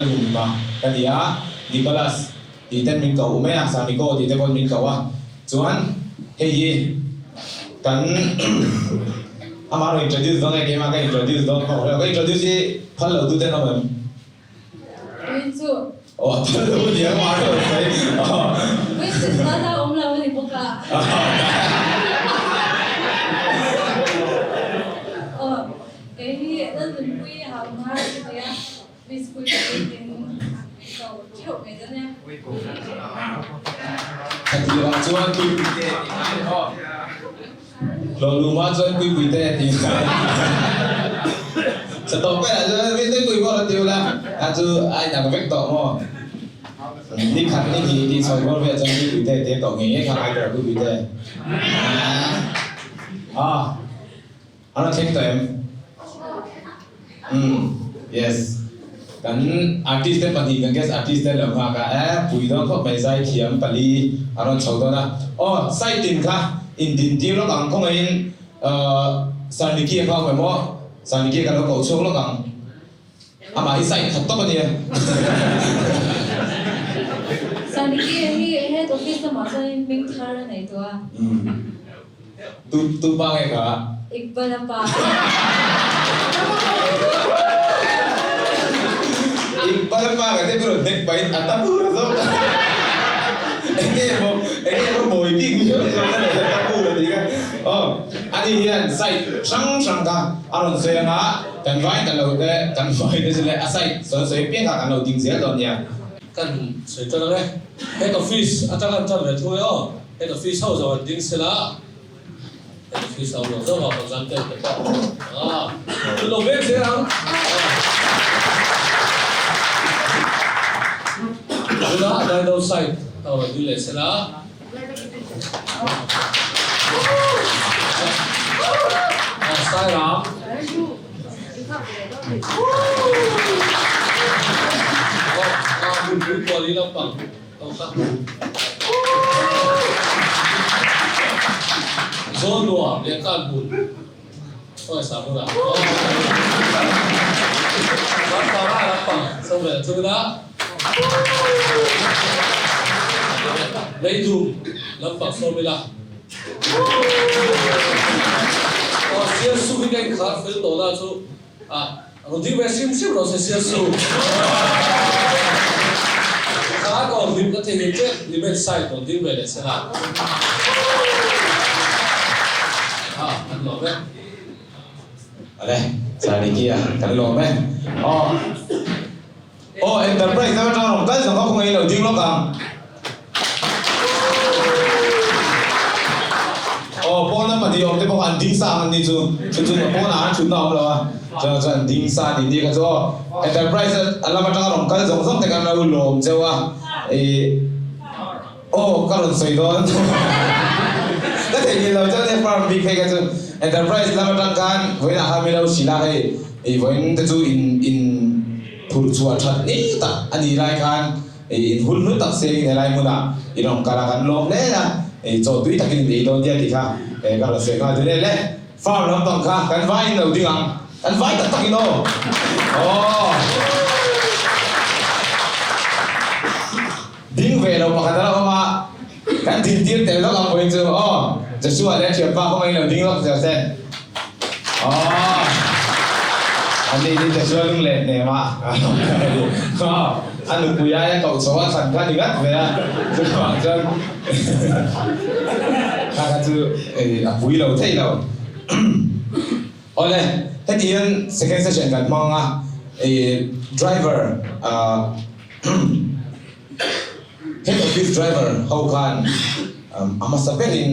Lungma ka ni a, Nicholas tih ten min koh mai a, Samico tih te pawhin min koh a, chuan hei hi kan amah rawn introduce dawn nge keimah ka introduce dawn pawh ka hrelo, ka introduce hi phal lo tu ten awm em? Puii chu. Aw a phal lo a ni ang a rawn sawi. Puii chu tana awm lo a ni bawk a. Aw kei hi Lalnunpuii hau nghal ka ti a. Khatirah chuan Puipuite tih ngai a aw. Hlawhlumah chuan Puipuite tih ngai. Sa tawp velah chuan Mite pui pawh la ti ula, a chu a inang vek tawh maw? Ni khat ni hnih tih chho bawr velah chuan Puipuite tih a koh ngei ngei kha ngai tawh Puipuite. Aw. A rawn thleng tawh em? Umm yes. Kan artist te pahnih kan guest artist te lo nghak a e pui dawn khawp mai zaithiam pali a rawn chho dawn a. Aw side tin kha in din tir lawk ang khawngaihin Sir Nicky a kha awm em aw? Sir Nicky a kan lo koh chhuak lawk ang. Amah hi side khat tawp a nia. Sir Nicky hi head office lamah chuanin hming thar a nei tawh a. Umm. Tu tu pa nge kha? Iqbal a pa. Iqbal a pa ka te pawh hnek pahin a ta pur a zawk. Enge maw enge maw mawi bik ni zawk zawk a nei a ta pur a tih kha. Aw ani hian side hrang hrang kha a rawn sawi ang a, kan vai ta lo te kan vai te chu le a side sawn sawi piang kha kan lo ding zel dawn nia. Kan sawi tan ang e. Head office atang an tan ve thung e aw. Head office ho zawng an ding sela, head office ho zawng zawng ah consultant te pawh ah an lo vek zel ang. Tuna Daido side ho an ding leh sela. Sairam. Ah, hmun pui kual hi lampang. Zawnnuam leh Kanhmun Khawngaih hmunah Lampang ah lampang Sawmvel a chungin a Leidum lampang sawm ila Aw Sialsuk hi ka inkhar fel tawh na chu A rawn ding ve hrim hrim rawh se Sialsu. Khan aw hlim ka thei che Hlimen side rawn ding ve leh se la. A kan lawm e. Ale, Sariki a kan lawm e. Aw. Aw enterprise deuh atang rawn kal zawng kha khawngaih lo ding lawk ang. Aw pawn a pahnih awm te pawh kha an ding sa ang an ni chu chu chu pawnah an thutna a awm lo a chuan chuan an ding sa a ni tih kha chu aw enterprise a lam atanga rawn kal zawng zawng te khan lo lawm cheu a ih aw ka rawn sawi dawn ka theihnghilh lo chuan hei farm bik phei kha chu enterprise lam atang khan vawiinah khan min lo hrilh a hei ih vawiin te chu in in phurh chhuah that ni tak a nih lai khan in hun hlu tak sengin helai hmunah in rawn kal a kan lawm hle a, chaw tui takin in ei dawn tia tih kha ka rawn sawi nghal thei le. Farm lampang kha kan vaiin lo ding ang, kan vai tak takin aw. Aw. Ding ve lo pakhat a la awm a, kan din tir tel lawk ang pawhin chu aw. Joshua leh a thianpa kawngin lo ding lawk zel se. Aw. Ani hi Joshua lunglen hnem a. Aw. A nupui aia koh chho a thlan kha ni ngat ve a. Chuvang chuan kha kha chu a pui lo thei lo. Awle, heti hian second session kan hmang a, driver Head office driver ho khan a hmasa berin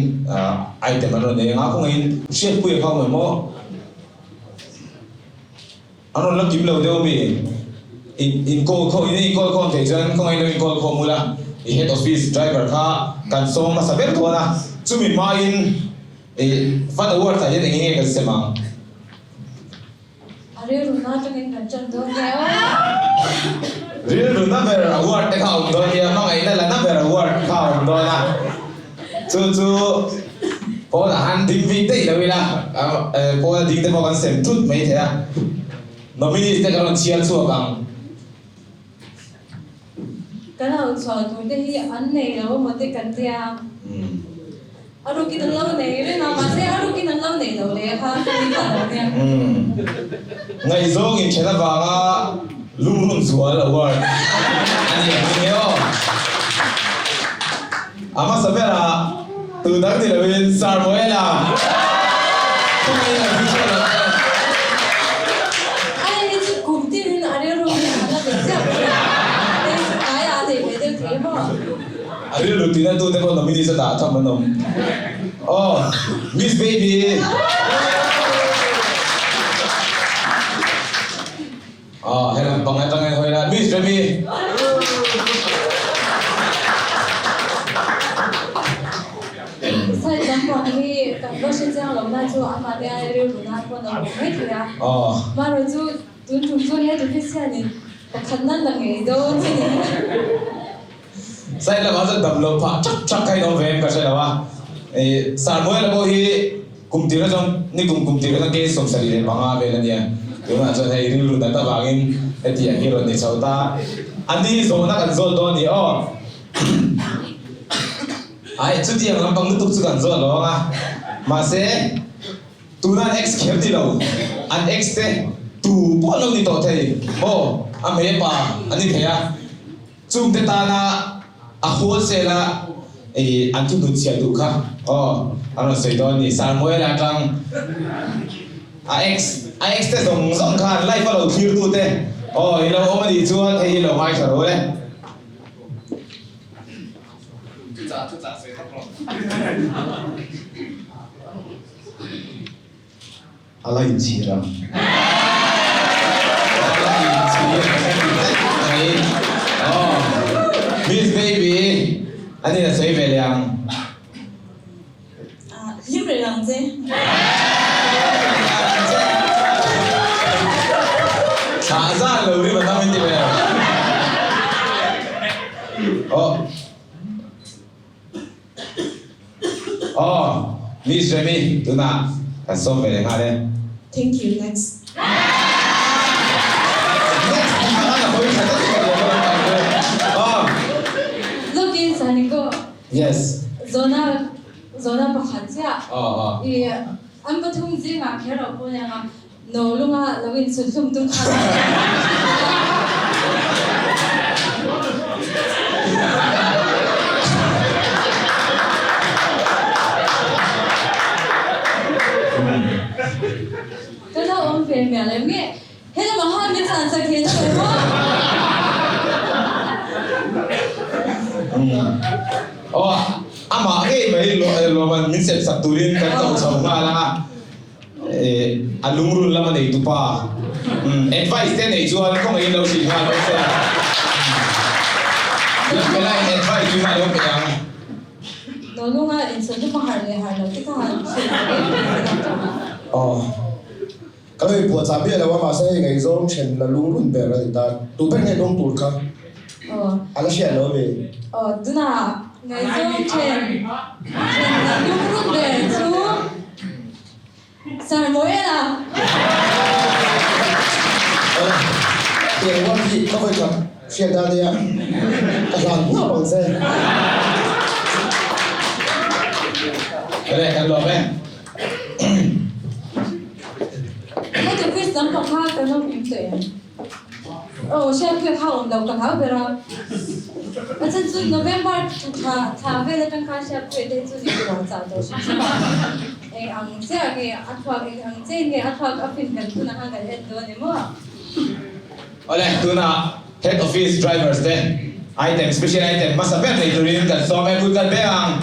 item an rawn nei ang a, kawngaihin hriatpui a kha awm em aw? An rawn la kim lo deuh ami? In in call khawm in in call khawm theih chuan kawngaihin lo in call khawm ula, i head office driver kha kan sawm hmasa ber dawn a, chumi hmain i fund award ah hian eng nge kan sem ang? A rilruna atangin kan ṭan dawn nia aw. Rilruna ber award te kha a awm dawn nia, hmangaihna la na ber award kha a awm dawn a. Chu chu Paul a han ding vik daih lo ila, Paul a ding te pawh kan sem thut mai thei a. Nominees te kan rawn chhiar chhuak ang. Kan auh chhuah tur te hi an nei lo emaw te kan tia. A rukin an lo nei reng a, mahse a rukin an lo nei lo leh kha ka ni ta lo nia. Ngaihzawng inthen avanga lungrun zual award a ni ang nge aw. A hmasa berah tu dang ni loin Sir Moela khawngaihin a visual ang che. A hei chu kum tin a rilru hi a la ve chiah bawk a, hei chu tlaiah a nei ve deuh thei maw? A rilru tina tute pawh nominees a dah tham an awm. Aw, Miss Baby. Aw, helam pang atangin hawi la, Miss Remy. Side lampang hi kan va hre chiang lo na chu amah te ai rilru nan pawh an awm mai thei a. Marawh chu tun tum chu he office hianin pakhat nan la ngei dawn che ni. Side lamah chuan dam loh phah thak thak kha in awm ve em ka hre lo a. Samuela pawh hi kum tir atang ni kum kum tir atang case 75 vel a nia. Tunah chuan hei rilru nat avangin hetiang hi rawn ni chho ta. A ni zawhna kan zawt dawn a ni aw. Ai chutiang lampang lutuk chu kan zawt lo ang a. Mahse tuna an ex kher ni lo, an ex te tu pawh an lo ni tawh thei maw? A hmei a pa an ni thei a. Chungte tana a wholesale a i an thu hnut chhiah duh kha aw an rawn sawi dawn a ni. Samuel atang a ex a ex te zawng zawng khan life a lo thlir tu te aw i lo awm a nih chuan hei hi lo ngaithla rawh le. A la inchhir ang. A la inchhir ka ti daih mai. Aw, Miss Baby, a nin a sawi ve leh ang. Hlim reng ang che. Thlah zan lo rim a tam in ti ve. Aw. Aw, Miss Remi, tunah kan sawm ve leh nghal e. Thank you, next. Next tih hmang a hawi tha deuh ka lawm a lam chu. Aw. Lawkin Saniko. Yes. Zawhna, zawhna pakhat chiah. Aw, aw. I an pathum zingah kher lo pawh nia nga no lunga lo insut hlum tum kha. Ka lo awm ve mial em nge? He lamah khan min chhan chak thei na lo maw? Aw, amah ngei mai lawman min sem sak turin kan ko chho nghal a. A lungrun lama neitu pa advice te nei chuan khawngaihin lo hrilh nghal bawk se. Lampelaiin advice chu nghal lo pe ang. Nolunga insawn chu hma harh leh harh lo te kha han hrilh ang em em se dang tawh a. Aw. Ka lo inpuahchah miah lo a, mahse hei ngaihzawng then la lungrun ber a ni ta. Tu ber nge dawng tur kha? Aw. A la hriat lo a mi? Aw, tunah ngaihzawng then then la lungrun ber chu Sir Moela. Aw, tiang ruat hi ka vawi khat hriat dan nia, ka hlan ngap ang che. Re, kan lawm e. Heti quiz lampang kha kan lo hmu tawh em? Aw, hriatpuia kha awm lo ka hlau ber a. A chan chu November thla thla vel atang khan hriatpuia te chu ni tur chah tawh hrim hrim a. Eng ang chiah nge a thluak eng ang chiah nge a thluak a fin kan hunah khan kan en dawn em aw? Awle, tunah Head Office Drivers te item, special item hmasa ber nei turin kan sawm e, kut kan beng ang.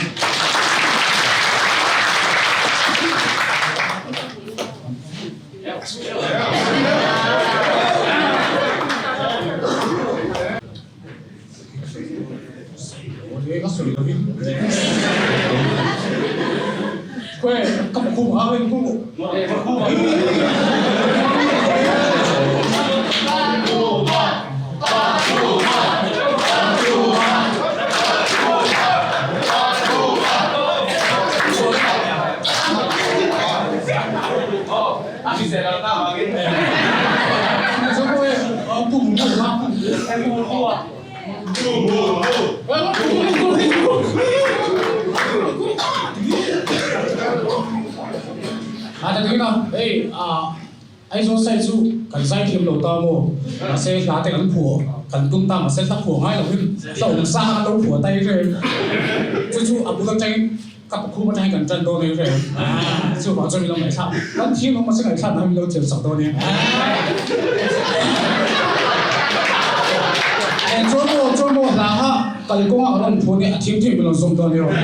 A ta thei na, hei a Aizawl side chu kan zai thiam lo ta maw? Mahse hla te kan phuah kan tum ta mahse hla phuah ngai lo in hla awm sa kha kan lo phuah ta i reng. Chu chu a bul atangin ka pakhum atangin kan tan dawn i reng. Chuvang chuan min lo ngaihthlak kan thiam lo mahse ngaihthlak nan min lo thiam sak dawn i. Chuan maw chuan maw hla kha kalkawngah kan rawn phuah nia a thiam thiam min lo zawm dawn i rawn.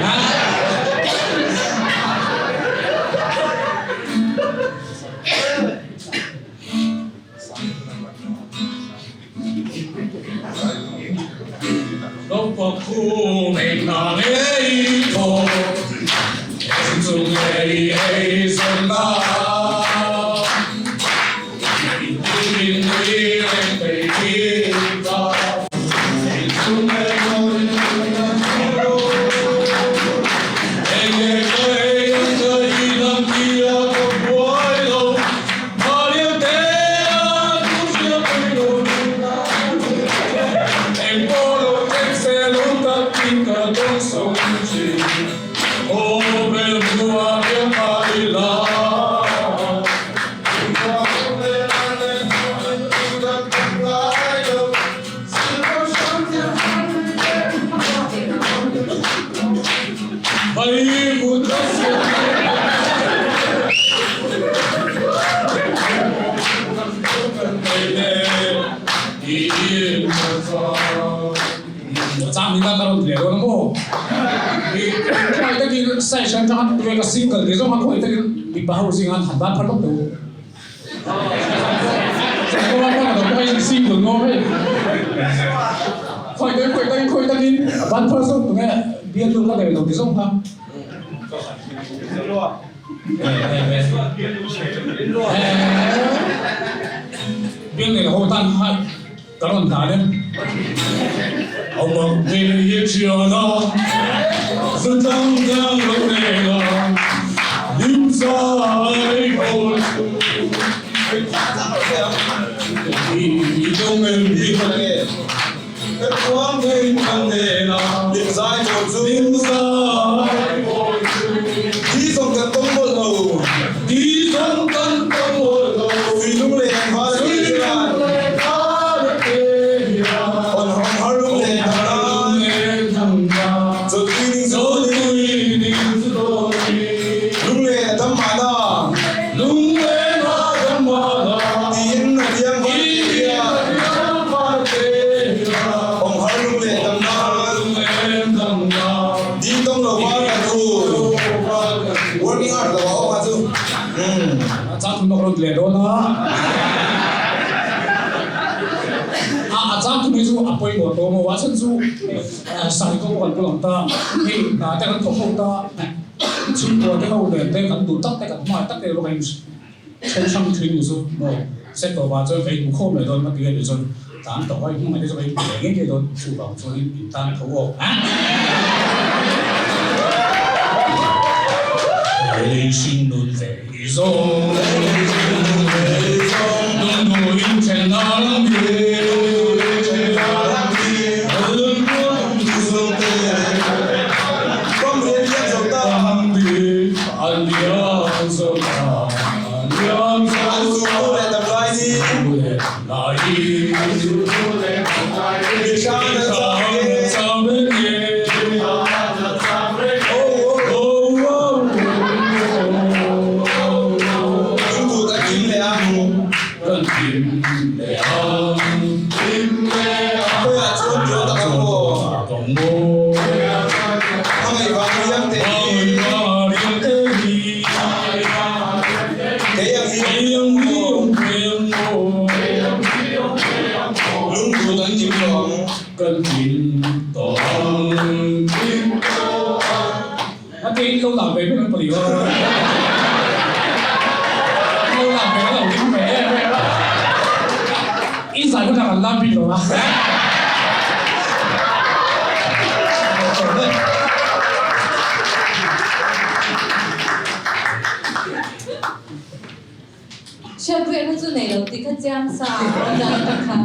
Hriatpuiah kha chu nei lo tih kha chiang sa a awm dan atang khan.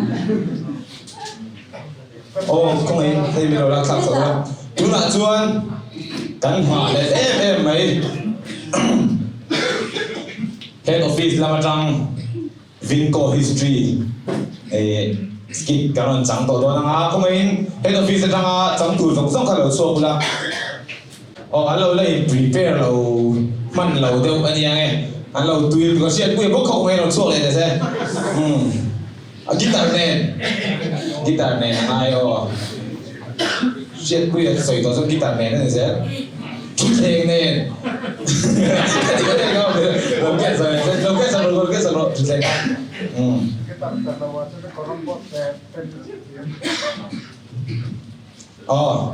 Aw khawngaihin hei min lo lak thlak chho a. Tunah chuan kan nghah leh em em mai. Head office lam atang Vinco history skit kan rawn chang tawh dawn anga khawngaihin head office atanga chang tur zawng zawng kha lo chhuak ula. Aw an lo la in prepare lo hman lo deuh a nia nge an lo tui ka hriat pui bawk kha khawngaihin rawn chhuak leh ta se. A guitar nen guitar nen a ngai aw. Hriatpuia sawi tawh chuan guitar nen a ni zel. Thutthleng nen. Ka ti ka ti ka lo ken sak lo ken sak lo ken sak rawh thutthleng kha. Umm. Aw.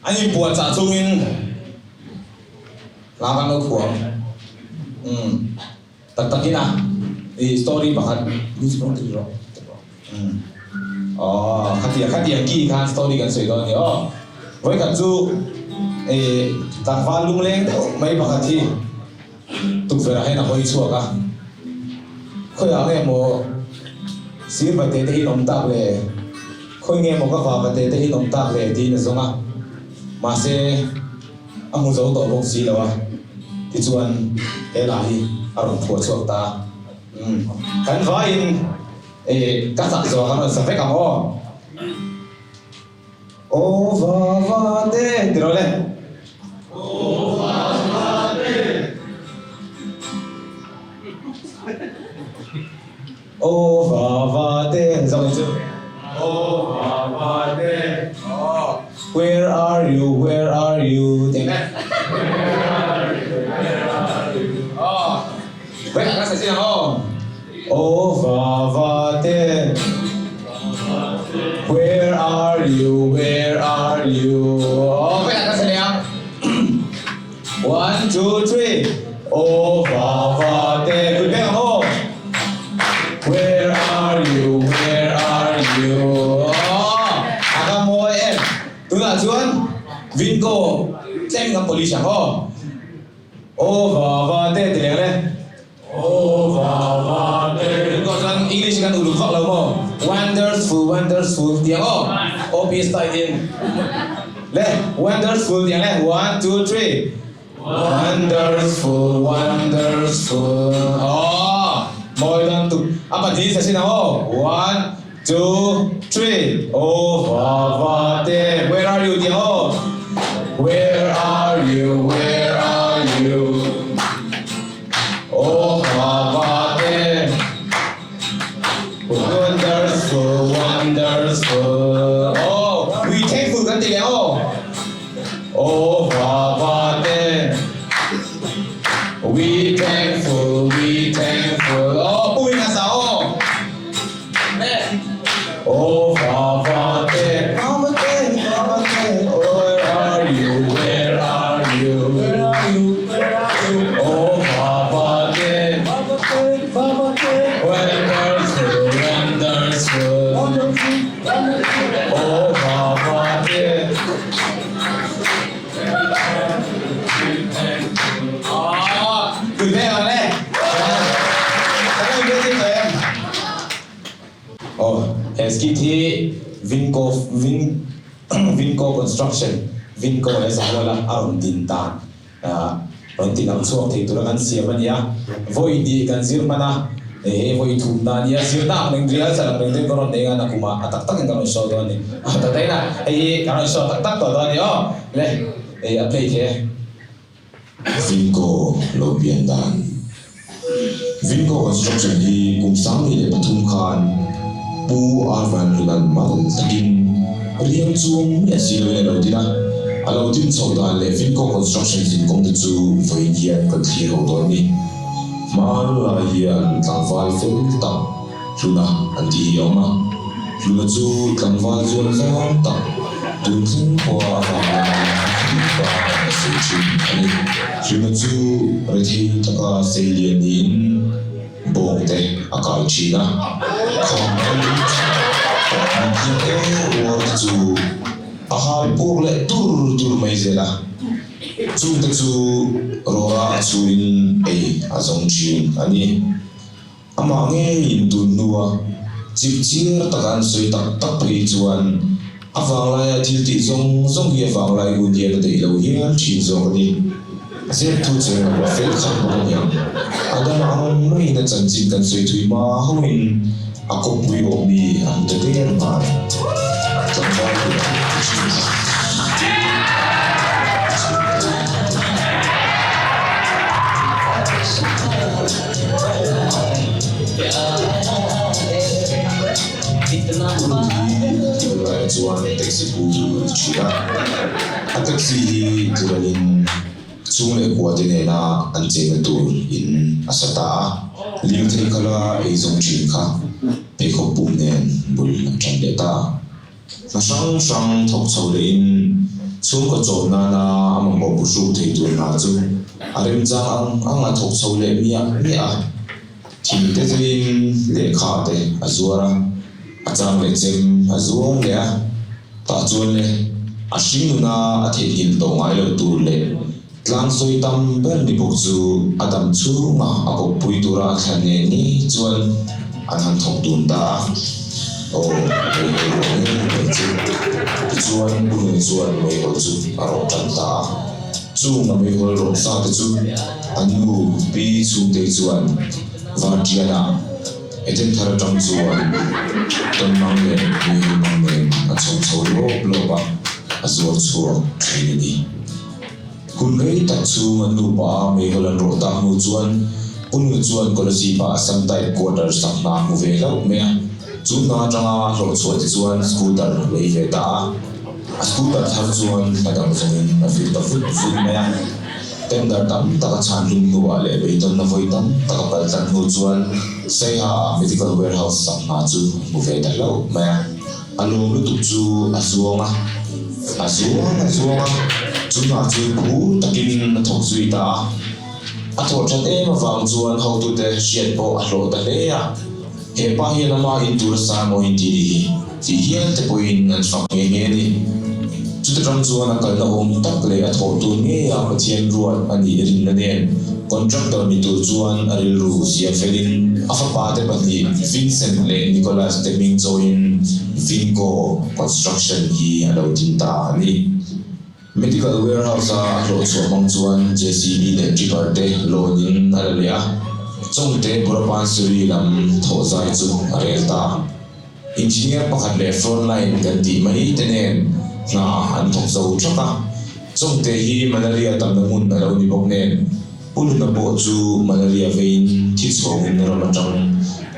An inpuahchah chungin hla kan lo phuah. Umm. Tak takin a i story pakhat music rawng ti rawh umm aw khatia khatia ki khan story kan sawi dawn a ni aw vawikhat chu i tlangval lungleng deuh mai pakhat hi tukverh ah hian a hawi chhuak a khawiah nge maw sir vate te hi an awm tak le khawi nge maw ka va vate te hi an awm tak le tiin a zawng a mahse A hmu zo tawh bawk si lo a, tichuan he lah hi a rawn phuah chhuak ta a. Umm, kan vaiin eh ka chak zawh kan rawn sa vek ang aw. Aw va va te ti rawh le. Aw va va te. Aw va va te zawng hi chu. Aw va va te. Where are you where are you tih ang e. Where are you where are you. Aw where ka sa chin ang aw. Aw va va te. Where are you where are you. Aw where ka sa leh ang. One two three Aw va va te pui pek ang aw Where are you where are you Aw a ka mawi em Tunah chuan Vinko tlem kan polish ang aw Aw va va te ti leng le Aw va va te Vinko chuan English kan uluk vak lo maw Wonderful wonderful ti ang aw OP style in Le wonderful ti ang le One two three Wonderful wonderful Aw mawi dawn tuk a pahnih sa sin ang aw One two three Aw va va te Where are you ti ang aw Where are you where are you Aw va va te Wonderful wonderful Aw we thankful kan ti leh aw Aw va va te We thankful we thankful Aw pu in a sa aw Aw va va te Va va te va va te Where are you where are you Where are you where are you Aw va va te Va va te va va te Wonderful wonderful Wonderful wonderful Aw va va te Aw he skit hi Vinco Vin Vinco construction Vinco leh Zahuala a rawn din dan rawn ti lang chhuak thei tura kan siam a ni a vawi hnih kan zir hman a he vawi thum na a ni a zirna ang reng rial chal ang reng te ka rawn nei a nakum ah a tak tak in ka rawn show dawn a ni a tak tak in a hei hi ka rawn show tak tak tawh dawn a ni aw le hei a play thei e. Vinco lo pian dan Vinco Construction hi kum 2003 khan Pu Arvan Hlunan mal takin riang chuang miah si loin a lo din a, a lo din chhoh dan leh Vinco Construction zinkawng te chu vawiin hian kan thlir ho dawn a ni. Hmanlai hian tlangval fel tak Hluna an tih hi a awm a, Hluna chu tlangval zual zam tak tun thleng pawha a vang lai hlimpa a sawi thin a ni. Hluna chu rethei taka seilian niin bawng te a kai thin a, kham a lung tha tak mithiam em uar te chu a hal puak leh tur tur mai zel a, chungte chu rawra a chhuin ei a zawng thin a ni. Amah ngeiin tun hnua Chipchiar taka an sawi tak tak phei chuan a vanglaia thil tih zawng zawng hi a vanglai hun hian a daih lo hial thin zawk a ni. Zep thu cheng lo a fel khat bawk a niang. A dam ang maiin a chanchin kan sawi thui hma hauhin a kawppui awm mi a hmu ta der mai. Tlangval tur a ti thin kha. Tunlai chuan taxi pu a ni thin a, a taxi hi tiralin chhung leh kua te nena an chenna tur in a sa ta a, lirthei khala eizawng thin kha pheikhawk pum nen bul a tan leh ta. Hna hrang hrang thawk chho lehin chhungkaw chawm nana a mamawh buhruk thei tur hna chu a remchang ang ang a thawk chho leh miah miah a. Thing te zuiin lehkha te a zuar a, a chang leh chem a zuar leh a. Tah chuan le, a hring nuna a theihnghilh tawh ngai loh tur leh tlang sawi tam ber ni bawk chu a dam chhunga a kawppui tura a thlan ngei ngei chuan an han thawk dun ta a. Aw, hei hei ruah ngei mai chu. Tichuan Bunun chuan meihawl chu a rawh tan ta a. Chung a meihawl rawh sa te chu a nu Pi Chhungtei chuan Vartianah Eden thar atang chuan tawnmang leh meihawl mang nen a chho chho lawp lawp a, a zuar chhuak thin a ni. Hun rei tak chhung an nupa a meihawl an rawh tak hnu chuan Pu Nu chuan Kolasib-ah Assam Type Quarter sak hna hmu ve hlauh mai a, chu hna atanga hlawh chhuah te chuan scooter lei ve ta a. A scooter thar chuan hla dang zawngin a vir ta vut vut mai a. Tender tam tak a chhan hlum hnuah leh beidawnna vawi tam tak a pal tlat hnu chuan Saiha-ah Medical Warehouse sak hna chu a hmu ve ta hlauh mai a. A lawm lutuk chu a zuang a, a zuang a zuang a, chu hna chu phur takin a thawk zui ta a. A thawh that em avang chuan hotute hriat pawh a hlawh ta hle a. He pa hian ama in tur a sa maw in ti nih hi tih hial te pawhin an fak nghe nghe a ni. Chuta tang chuan a kalna awm tak leh a thawh tur ngeia Pathian ruat a nih rinna nen contractor ni tur chuan a rilru siam felin a fapa te pahnih Vincent leh Nicholas te hming chawiin Vinco Construction hi a lo din ta a ni. Medical warehouse-a a hlawhchhuah hmang chuan JCB leh tipper te loan-in a la leh a, Chawngte Burapansuri lam thawh zai chu a rel ta. Engineer pakhat leh frontline kan tih mai te nen hna an thawk zo thak a, Chawngte hi malaria tamna hmun a lo ni bawk nen Pu Luna pawh chu malaria veiin thi chhawngin ram atang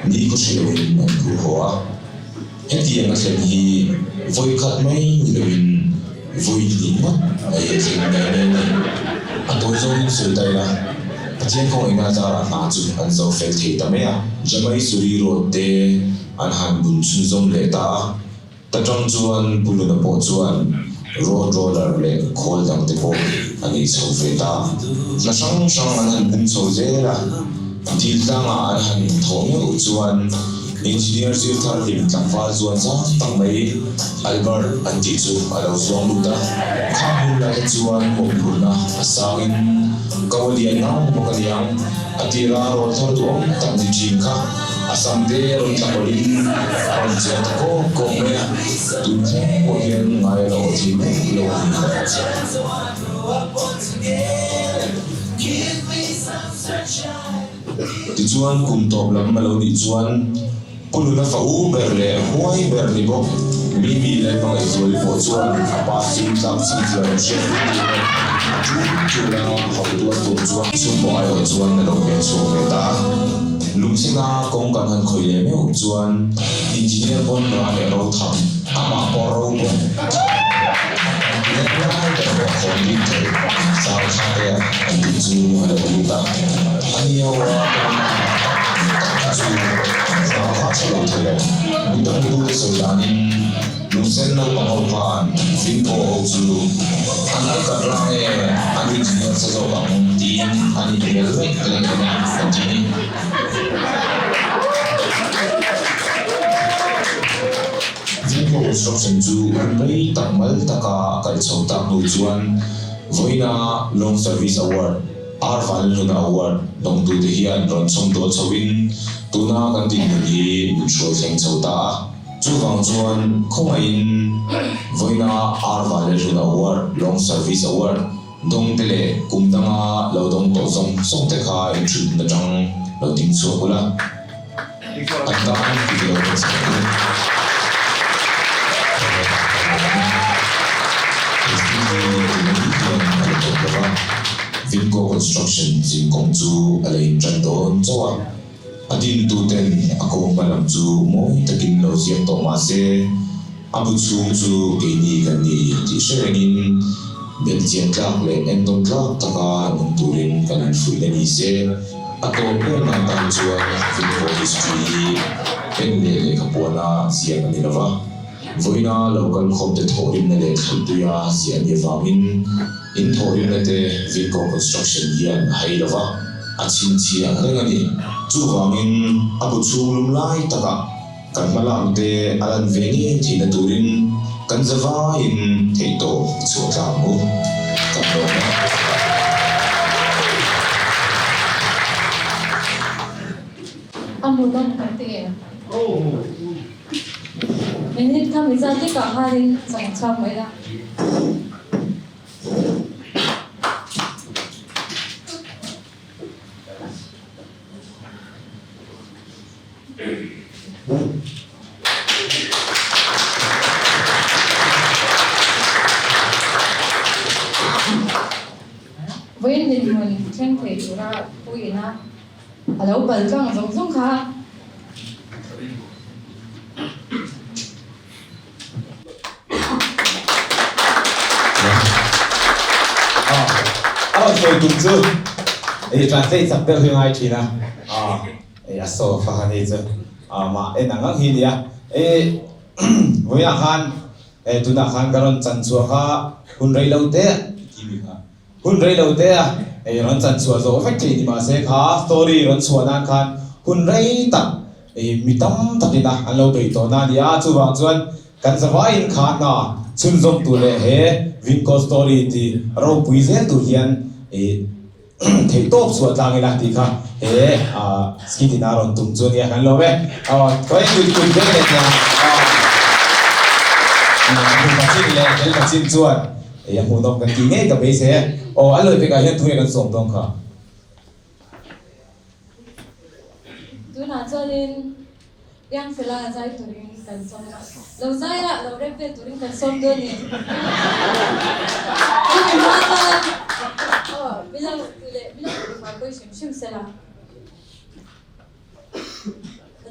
ni khaw hre loin an phur haw a. Hetiang a thlen hi vawi khat mai ni loin vawi hnih ngawt mai a thleng nghe nghe a ni. A tawi zawngin sawi ta ila, Pathian khawngaihna azarah hna chu an zo fel thei ta mai a. Jamai Suri Road te an han bun chhunzawm leh ta a, ta tang chuan Pu Luna pawh chuan road roller leh khawl dang te pawh a nei chho ve ta. Hna hrang hrang an han bung chho zel a, dil tlangah an han thawh meuh chuan Engineer zir thar hlim tlangval zuan zang tak mai Albert an tih chu a lo zuang lut a, khang hun lai kha chuan mawhphurhna a sangin ko a lian ngang bawk a niang, a tira rawn thar duhawm tak ni thin kha a sam te rawn tla kawlhin a rawn chiah ta kawk kawk mai a, tun thleng pawh hian ngai a la aw thei meuh lo a ni. Tichuan kum tawp lam a lo nih chuan Pu Luna fa u ber leh huai ber ni bawk Mimi leh Hmangaihzuali pawh chuan a pa chu tlak chhun chu a rawn hriat pui tur leh a tul tul a hauh tuar tur chuan chhungkaw aiawh chuan a lo pen chhuak ve ta a. Lungchhena kawng kan han khawih leh meuh chuan Engineer Bonra leh Rotham amah pawh ro bawk leng lai ber pawh khawn bik thei Sangha te an tih chu a lo lut a. A ni ho a kawng tak tak chu hna kha tha lo thei lo. Mi dang tu te sawi danin lungsen naupang ho khan Finphaw ho chu an al kat rang e, an engineer sa zawk ang tiin an inhmel lek lek a ni an ti ni. Finphaw construction chu hun rei tak mal taka a kal chho tak hnu chuan vawiina Long Service Award. Ar Vanlalhluna Award dawngtute hian rawn chhawm dawl chhoin tuna kan dinhmun hi min hruai thleng chho ta a. Chuvang chuan khawngaihin vawiina Ar Vanlalhluna Award, Long Service Award, dawngte leh kum danga lo dawng tawh zawng zawng te kha inthutna atang lo ding chhuak ula, an tan tih lo kan chhak ang. He thil hi tuna mi hian a la tawp lo va, Vinco Construction zinkawng chu a la intan dawn chauh a. A dintuten a ko hma lam chu mawi takin lo ziak tawh mah se, a bu chhung chu keini kan ni tih hre rengin belhchian tlak leh entawn tlak taka nung turin kan infuihna ni se. A tawp berna atan chuan Vinko history hi pen leh lehkhapuana ziak a ni lo va, vawiina lo kal khawmte thawhrimna leh thlawhtuia ziah a nih avangin, In thawhrimna te Vinco Construction hian a hei lo va, a chhinchhiah reng a ni. Chuvangin a bu chhung lum lai takah kan hma lam te a lan ve ngei theihna turin kan zavaiin theihtawp i chhuah tlang ang u. Kan lawm e. A hmuhnawm kan ti em? Minute kha mi zat lekah khanin chang chhuak mai la. Vawiin dinhmun thleng thei tura puiin a a lo pal tlang zawng zawng kha. A rawn sawi tum chu ei translate sak deuh hi ngai thin a, ei a sofa kha ni chu mah en ang ang hi nia. Ei vawiinah khan tunah khan ka rawn chan chhuah kha hun rei lo te ti mi kha Hun rei lo te a ei rawn chan chhuah zawh vek thei ni mahse kha story rawn chhuah nan khan hun rei tak ei mi tam takin a an lo beih tawh na a ni a, chuvang chuan kan zavaiin kha hna chhunzawm tur leh he Vinko story ti ropui zel tur hian ei theih tawp chhuah tlang ila tih kha he skit in a rawn tum chu a nia kan lawm e. Aw khawi kut kut vel leh nia aw hmu ka chin leh tel ka chin chuan Ei a hmuhnawm kan tih ngei ka beisei e. Aw a lawi pekah hian tunge kan sawm dawn kha. Tunah chuanin Piangfela zai turin kan sawm a, lo zai a, lo rep vel turin kan sawm dawn ni. Chumi hma chuan aw milo tu leh milo tu kha pawi hrim hrim sela.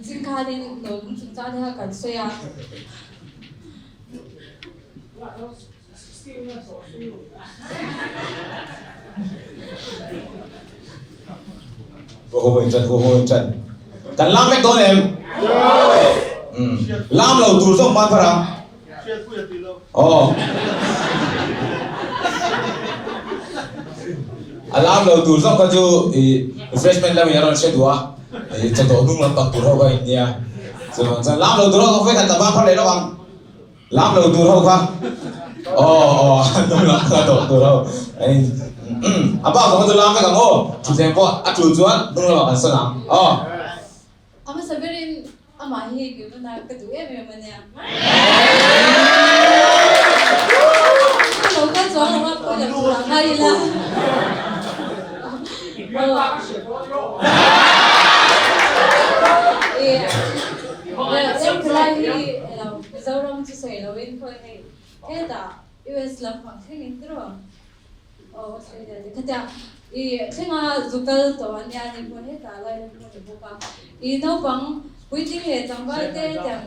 Zing khanin lawm chungchang te kha kan sawi a. Kan lam vek dawn em? Lam lo tur zawk hman phar ang. Aw. A lam lo tur zawk kha chu i refreshment lamin a rawn hre duh a, i chawdawh hnung lampang tur ho kha in nia. Chuvang chuan lam lo tur ho kha vawikhat ka ban phar leh lawk ang. Lam lo tur ho kha aw aw hnung lam kha dawh tur ho a bak zawng kha chu lam vek ang aw thutthleng pawh a tul chuan hnung lamah kan sawn ang aw. A hmasa berin amah hi Gilvana ka duh em em a nia. Ka lo kal chuang lo a, pawi lo tur ah ngai ila. Engkhawlai hi elo Mizoram chu sawi loin khawi hei hetah US lampang thlengin tiraw aw Australia te khatia i thlenga zu kal tawh ania ni pawh hetah lai lam pawh ni bawk a i naupang puitling leh tlangval te tiang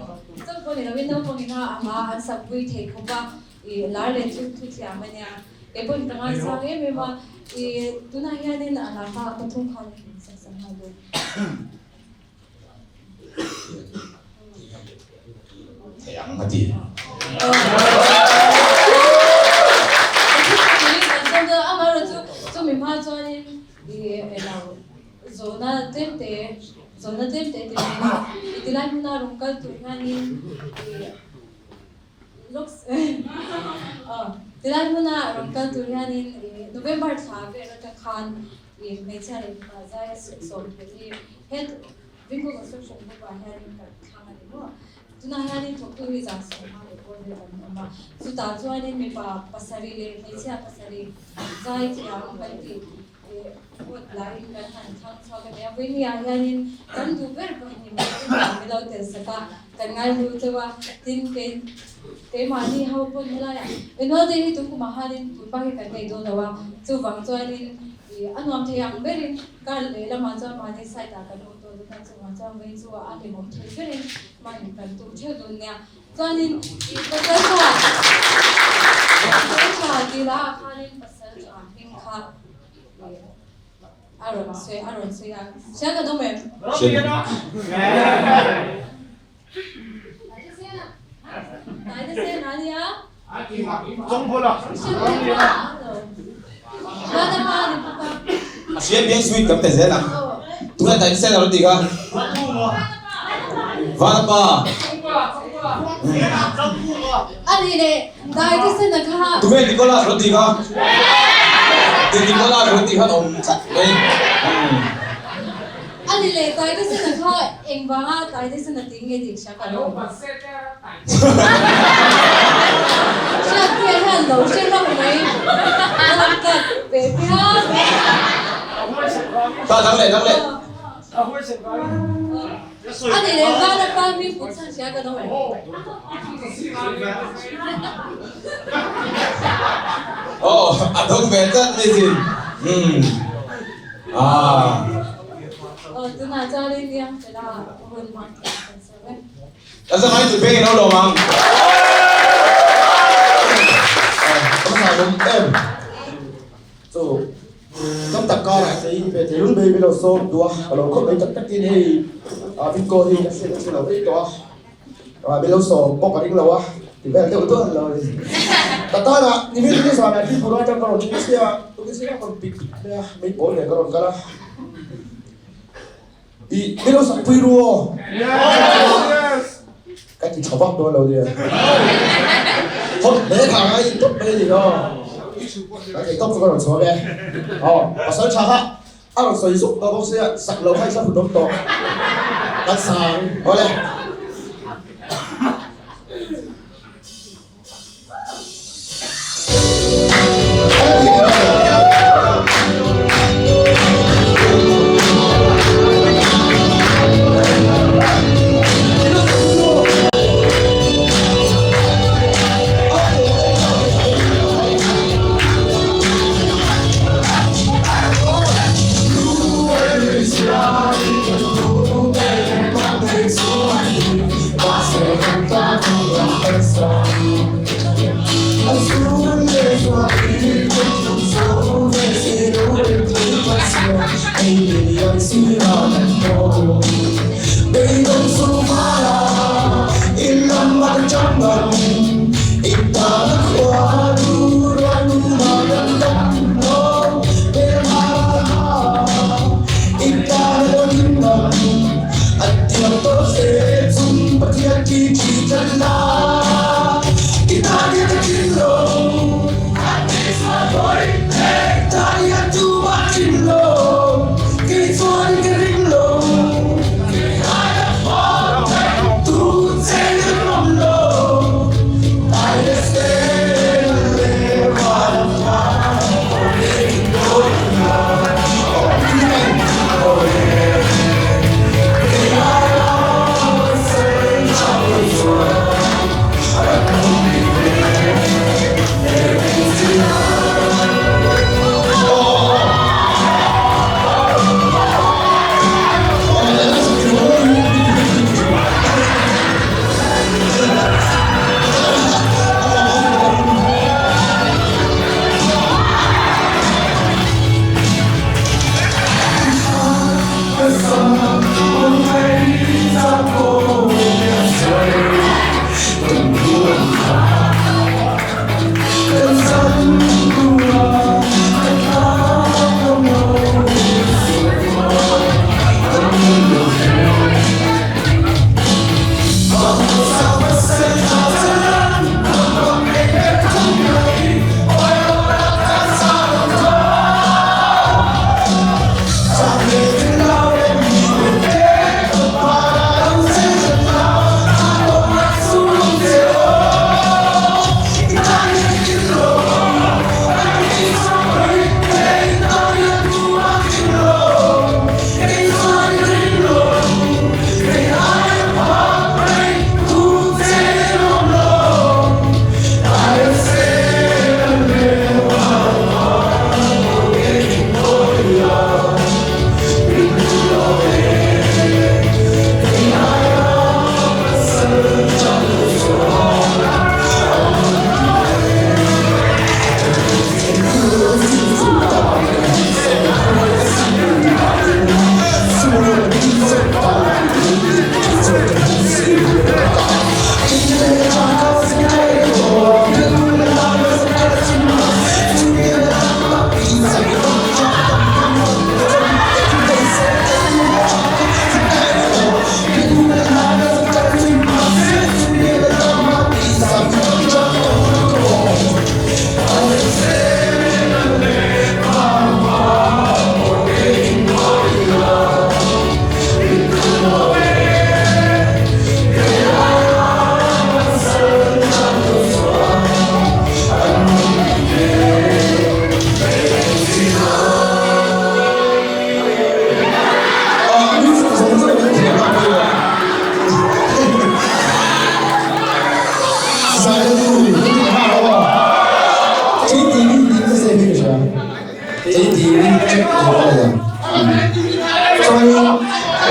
chauh pawh ni loin naupang ina a hma an sak pui thei khawp a i lar leh chu thu thiam ania kei pawhin ka ngaisang em em a i tunah hianin a laka pathum khan sak sak nghal bawk. Thei ang a ti. Chumi hma chuanin i elo zawhna tlemte zawhna tlemte ti mai a, i tilai hmuna rawn kal tur hianin i looks tilai hmuna rawn kal tur hianin i November thla vel atang khan. I hmeichhia leh mipa zai sawmthei hi het Bingo Construction Group ah hianin kan thlang a ni maw? Tunah hianin thawktu hi zan sawmhma leh pawl vel kan awm a, chutah chuanin mipa pasarih leh hmeichhia pasarih zai thiam kan tih vote laiin kan han thlang chhuak a nia. Vawinia hianin kan duh ber pahnih mai te hian min lo tel sak a, kan ngaihlu chauh a, tin kei keimahni ho pawn helaiah annual day hi tunkumah khanin tunpa hi kan nei dawn lo a, chuvang chuanin ih a nuam thei ang berin kar lehlamah chuan mahni side ah kan awm tawh dawn a, chuvang chuan vawiin chu a hlimawm thei berin mahni kan tum theuh dawn nia. Chuanin ih pasal tha pasal tha tih lah ah khanin pasal tha hming kha A rawn sawi a rawn sawi a. Hria kan awm em? Taite sen a nia. A hria piang sweet kan pe zel ang. Tunah taite sen a rawn ti kha. Vanapa. A nih leh Taite sen a kha. Tunge Nicholas rawn ti kha. Ti Nicholas rawn ti khan awm tlat mai. A nih leh Taite sen a kha engvanga Taite sen a tih nge tih hria ka lo. Hriatpuia hian lo hre hlauh mai. A lam tlat ve piang. Ta dang leh dang leh. A ni leh vana pa mi put chhan hria ka no em? Aw, a dawng ve tlat mai sin. Umm. Ah. Aw, tunah chuan India fela hun hmang thei kan sawi e. Ka zangai chu peng in lo lawm ang. Ka hna lawm em. Chu tam tak karah kei ve thei rul mai lo sawm duh a, ka lo khawp mai tak takin hei Vinko hi ka hriat a che lo rei tawh a, min lo sawm pawh ka ring lo a, ti vel deuh duah lo a ni. Ka tanah nimin ni zanah Tripura atang ka rawn thleng chiah a, tukin zingah ka rawn pik mai a, mei pawl nen ka rawn kal a. I min lo sak pui ru aw. Ka ti tha vak dawn lo nia. Hot hle kha ngai in tawp mai a ni aw. Ka thei tawp chu ka rawn chhuak e. Aw pasal tha kha a rawn sawi zuk tawh bawk sia sak lo kha i sa hun awm tawh. Kan sang awle.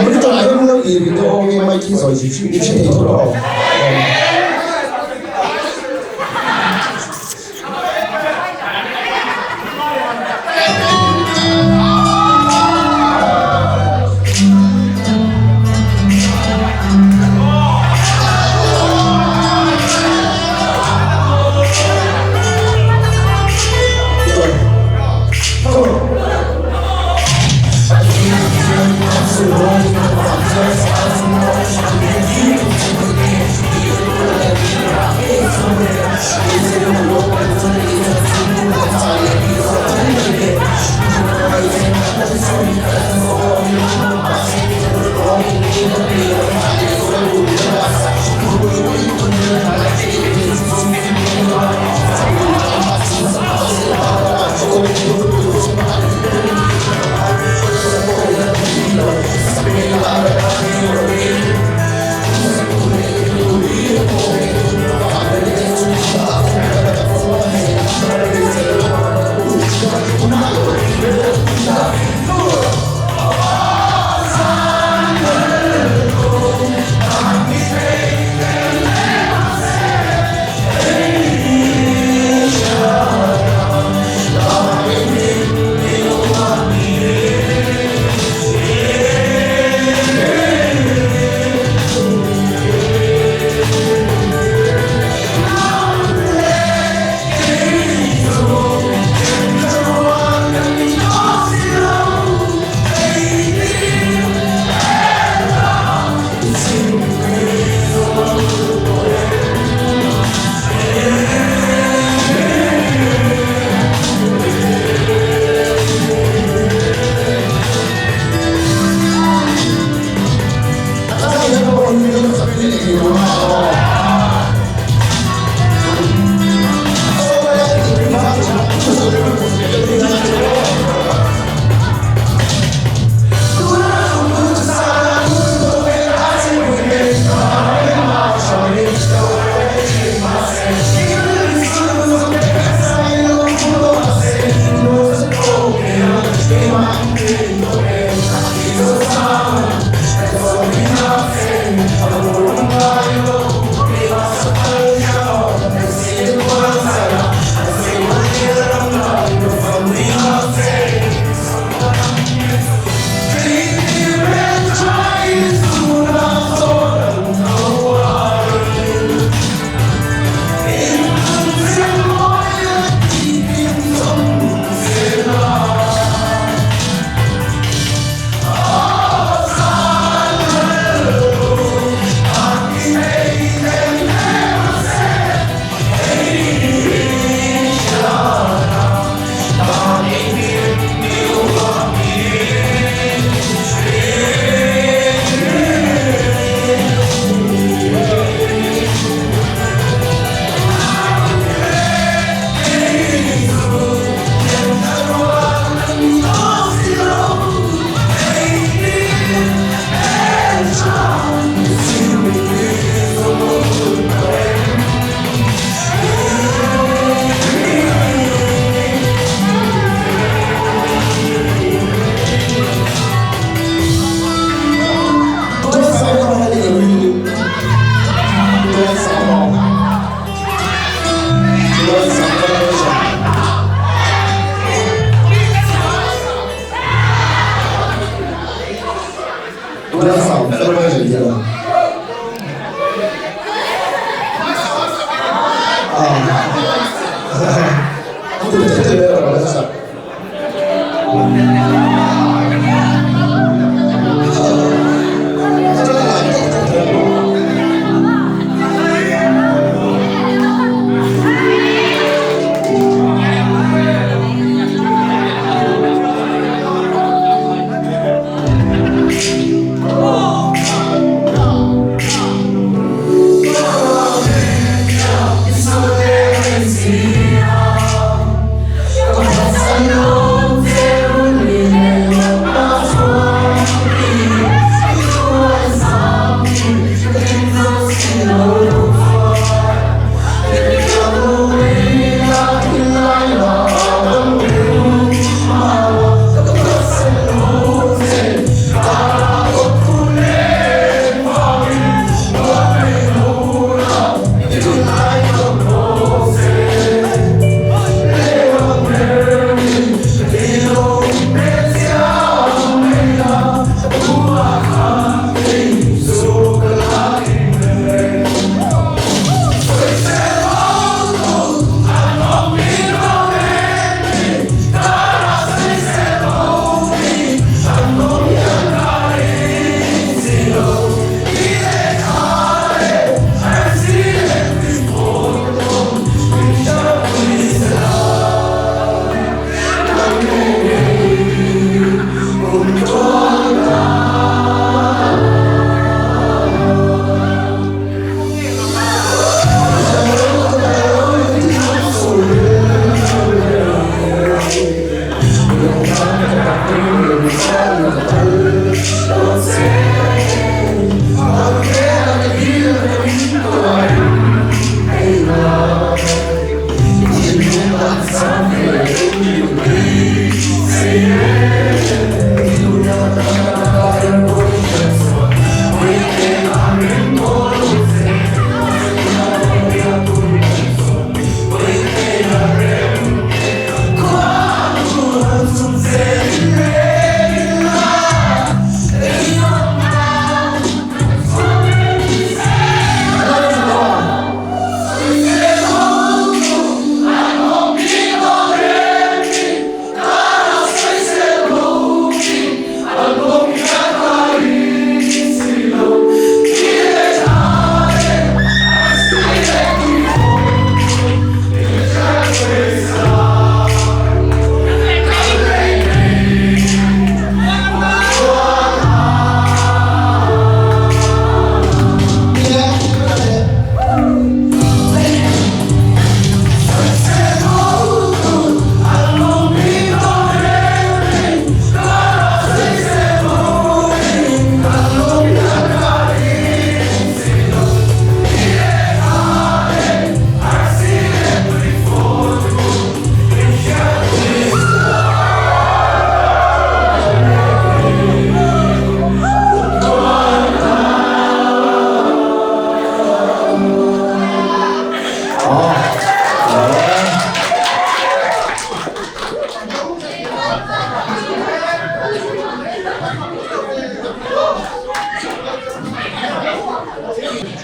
Monitor ah hian lo i ri deuh awng nge mic hi zawi zui zui i hre thei tho lo.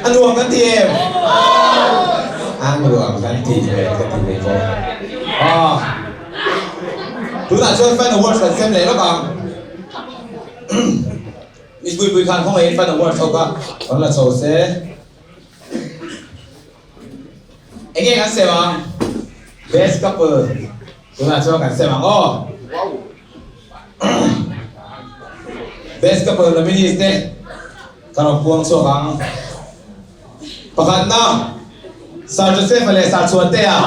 A nuam kan ti em? A nuam kan ti ve ka ti ve bawk. Aw. Tunah chuan fan awards kan sem leh lawk ang. Miss Puipui khan khawngaih in fan awards ho kha rawn la chho se. Enge kan sem ang? Best couple tunah chuan kan sem ang aw. Best couple nominees te ka rawn puang chhuak ang. Pakhatna Sir Joseph-a leh Sir Chhuantea.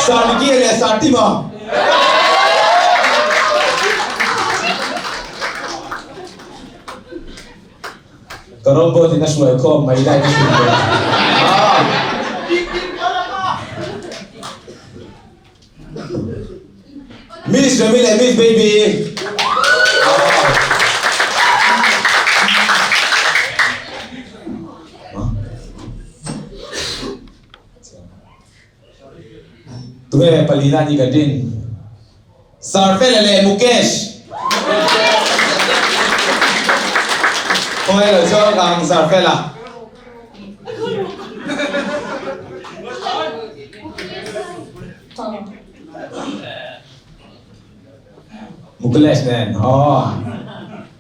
Sir Mickey leh Sir Tim-a. Ka robot in a hruai khawm mai lai ka hrilh ve. Miss Remy leh Miss Baby. Tunge palina ni ka din. Sir Fela leh Mukesh. Khawngaih lo chuan ka ang Sir Fela. Mukesh nen aw.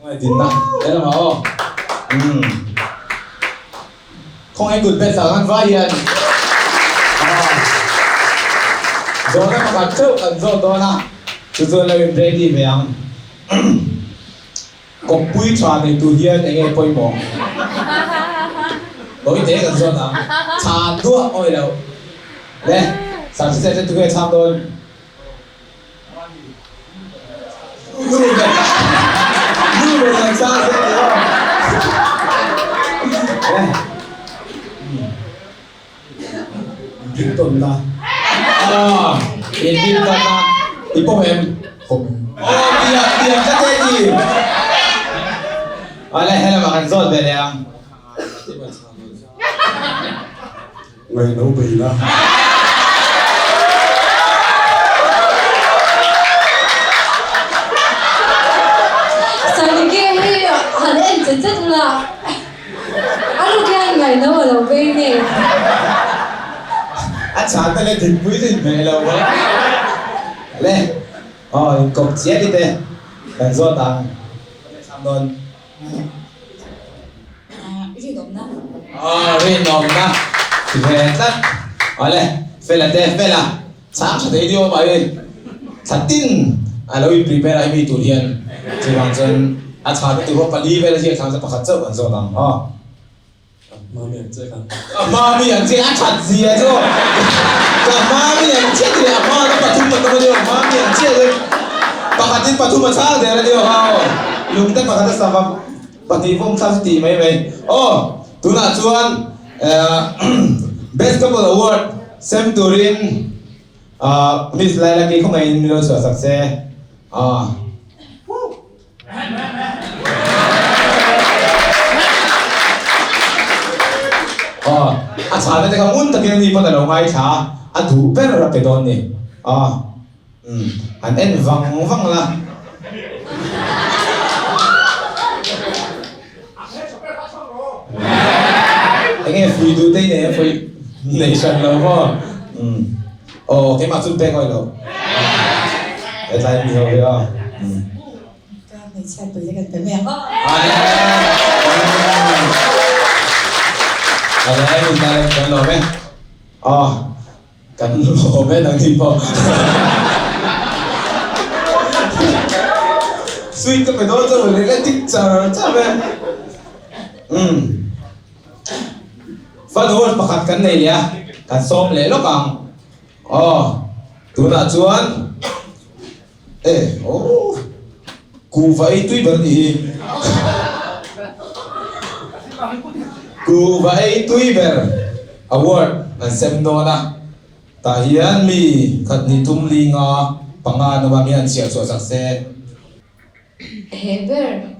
Khawngaih dinna helamah aw. Umm. Khawngaih kut bet sak an vai hian zawhna pakhat theuh kan zawt dawn a, chu chuan lo in ready ve ang. Kawppui tha nei tur hian eng nge pawimawh? Tawi te kan zawt ang. Chhan duah awi loh. Le, Sangchhe te tunge chhang dawn? Nu ber nu ber kan chang zel tih aw. Eh. Ding tawn na. Ah, in ding tawn na. I pawm em? Pawm. Oh, tiang tiang ka te ti. Ale helama kan zawt ve leh ang. Ngaihno bei la. Sanike hi han en che chet ula, a ruk hian ngaihno a lo bei nge. A chhan te leh thingpui chu inhmeh lo a. Le, aw inkawp chiah ni te kan zawt ang. Chhang dawn. Rinawmna. Aw, rinawmna ti ve tlat. Awle, Fela te, Fela, chhang tha thei diau mai. Thla tin a lo in prepare a hemi tur hian chuvang chuan a chhan te tur pawh pali vel a ziak thlang chuan pakhat chauh kan zawt ang aw. Mami ang che kha. A mami ang che a that zia chu ka mami ang che ti leh a hma na pathum a tam a nia mami ang che chu pakhat in pathum a chhang der a nia kha aw lungte pakhat a sava pahnih vawm thla chu tih mai mai aw tunah chuan best couple award sem turin miss Lailaki khawngaihin min lo chhuah sak se aw. Aw, a chhana te kha ngun takin ani pawn a lo ngaithla a, a duh ber a pe dawn ni. Aw, umm, han en vang vang la. Enge fui duh te i nei a, fui nei hran lo maw? Umm, aw, keimah chu pek awih lo. Hetlai mi ho hi aw. Umm. Ka hmeichhiat pui te kan pe mai ang. Alai min ta kan lawm e. Aw kan lawm e nang ni pawh. Sweet ka pe dawn chu rawn leh tik char char e. Umm. Fun award pakhat kan nei leh a, kan sawm leh lawk ang. Aw tunah chuan E oh kuhva ei tui ber nih hi. Kuhva ei tui ber award an sem dawn a, tah hian mi khat hnih thum li nga panga an awm a, mi an chhiar chhuah sak se. He ber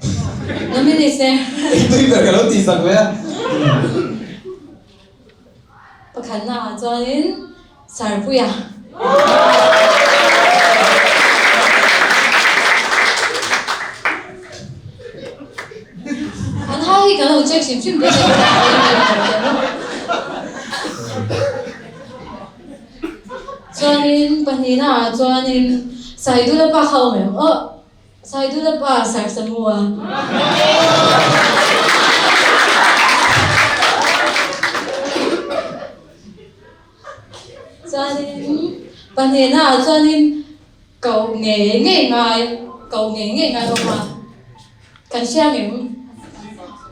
nominee se. Ei tui ber ka lo tih sak ve a. Pakhat. Vawikhatna ah chuanin Sarpuia. An ha hi kan lo check hrim hrim dawn a ni. Chuanin pahnihna ah chuanin Saidula pa kha awm em? Aw Saidula pa Sarsamua. Chuanin pahnihna ah chuanin koh ngei ngei ngai koh ngei ngei ngai awm a kan hria ngem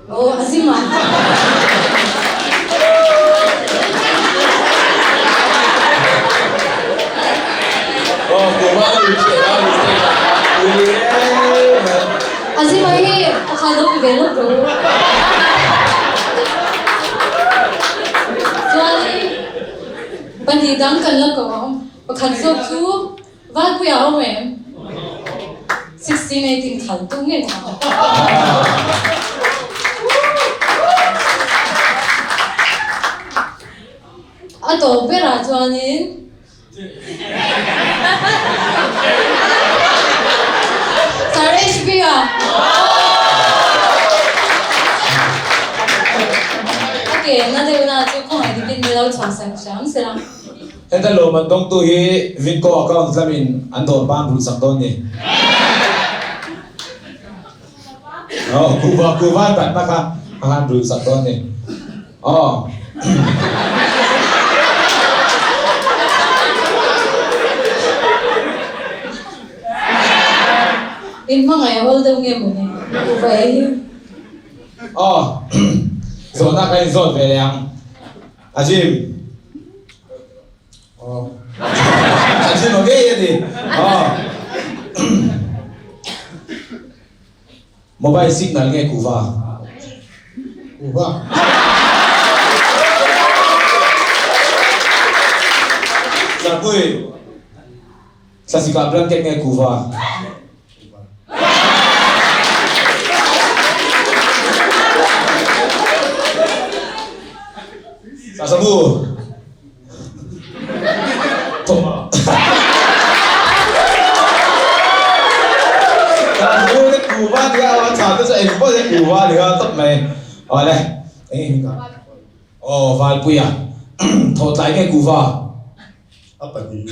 aw a zim a. A zim a hi pakhat lo ti ve lawk rawh u. Chuanin pahnih dang kan la ko ang. Pakhat zawk chu Valpuia a awm em? 1618 khal tu nge kha? A tawp berah chuanin Sir HB a A ke na deuh na chu khawngaih takin ni lo chhuah sak hram se la. Heta lawmman dawngtu hi Vinco account lamin an dawr ban rulh sak dawn ni. Aw kuhva kuhva tatna kha a han rulh sak dawn ni. Aw. In hmangaih a awl deuh nge maw ni? U va ei hi. Aw. Zawhna ka inzawt ve leh ang. Ajim. Aw. Ajim a ngei a ni. Aw. Mobile signal nge kuhva? Kuhva. Zarpui, Thlasika blanket nge kuhva? Sasamu. Aw Valpuia thawh tlai nge kuhva? A pahnih.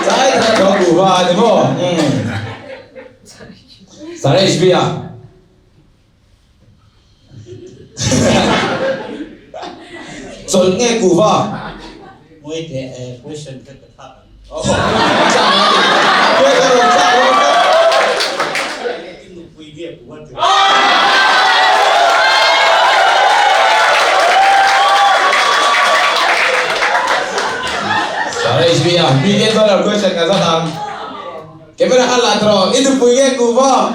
Tlai tak a thawh kuhva a ni maw? Saresh Bia. Chawlh nge kuhva? Ngawi teh eh question kha ka thlak ang. I nupui nge kuhva ti. Saresh Bia, million dollar question ka zawt ang. Camera kha la tawh, i nupui nge kuhva?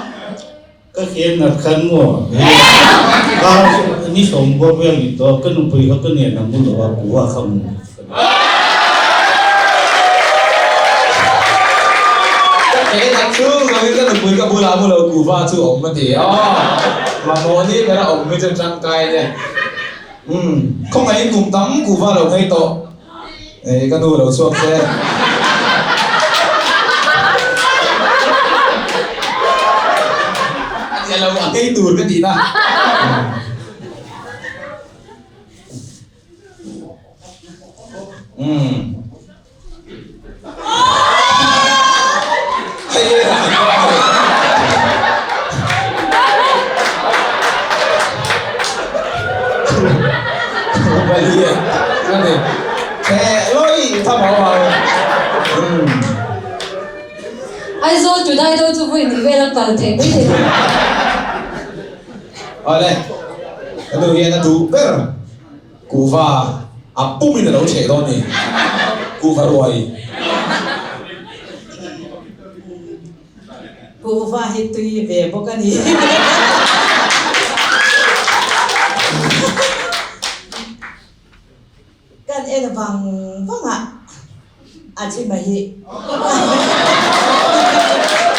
Ka hriat nat khan maw? Kar ni sawm bawr vel ni tawh, ka nupui kha ka nen a mu lo a, kuha kha mu. Ka hriat nat chung zawngin ka nupui ka bulah a mu lo, kuva chu a awm a ti. Aw, mamawh ni ber a awm hi chu tangkai nia. Umm, khawngaihin kum tam kuva lo nghei tawh. Ei ka nu lo chhuak che. A lo a ngei tur ka tihna. Umm. Hei Aizawl to Daido chu vawi ni vel a kal theih mai thei lo. Awle, ka nu hian a duh ber kuhva a pumin a lo chheh dawn ni, kuhva ruai. Kuhva hi tui ve bawk a ni. Kan en vang vang a, a chima hi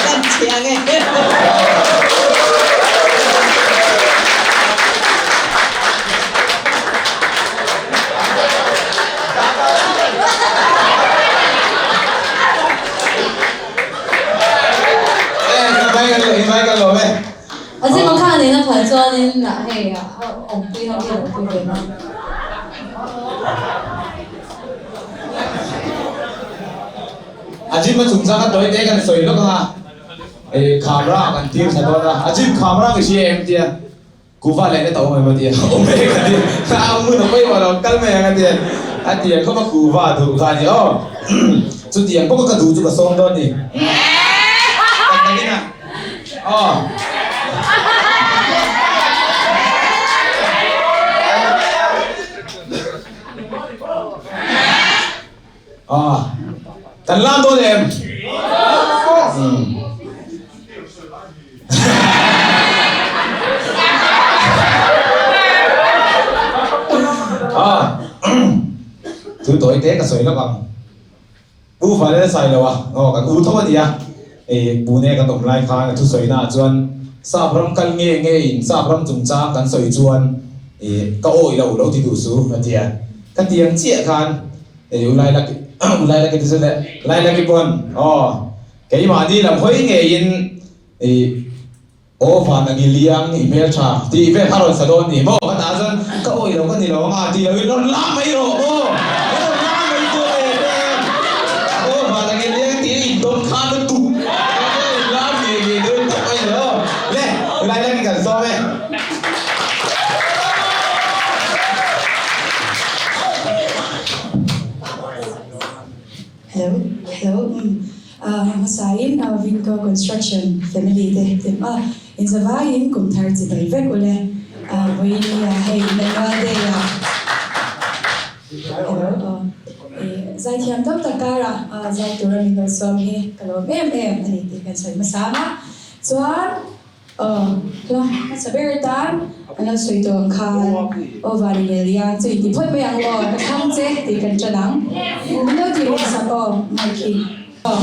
kan thiang e. Chuanin hei awmpui ho hi lo pui ve mai. A gym a chungchang a tawi te kan sawi lawk anga eh khamra kan tir thla dawn a, a gym khamra ka hria em tia kuva leh na ta awm em a tia awm e ka ti a hmun a pawimawh lo kal mai ang a tia a tia khawp a kuva duh kha a ni aw chutiang bawk a ka duh chu ka sawm dawn ni tak takin a aw. Ah, kan lam dawn em? Ah, thu tawi te ka sawi lawk ang. Pu Vanel sai lo a, aw kan u tho a nia. Ei Pune kan awm lai khan a thusawi naah chuan sap ram kal nge nge in sap ram chungchang kan sawi chuan ka awih lo lo ti duh su a ti a. Ka tiang chiah khan ei u Lailaki u Lailaki te chu le Lailaki pawn aw keimahni lam hawi ngeiin ei Aw van a ngiliang i hmeltha tih vel kha rawn sa dawn ni maw? Ka tah chuan ka awih lo ka ni lo anga tih loin rawn la mai rawh maw? Rawn la mai tur e te Aw van a ngiliang tih in dawm kha lutuk rawn la ngei ngei dawn tawp a ni lo le lai lai kan sawm e. Hello hello Hmasain Vinco Construction family te tem a, inzavaiin kum thar chi bai vek ule. Vawiin ah hei Manual Day ah Hello Zaithiam tam tak karah zai tura min lo sawm hi ka lawm em em a ni tih kan sawi hmasa ang a. Chuan Aw, hla hmasa ber atan an lo sawi tawh ang khan aw van inel hian chu inti phawt mai ang aw, ka thlang che tih kan ṭan ang. Min lo tih rin sak aw, mic hi. Aw.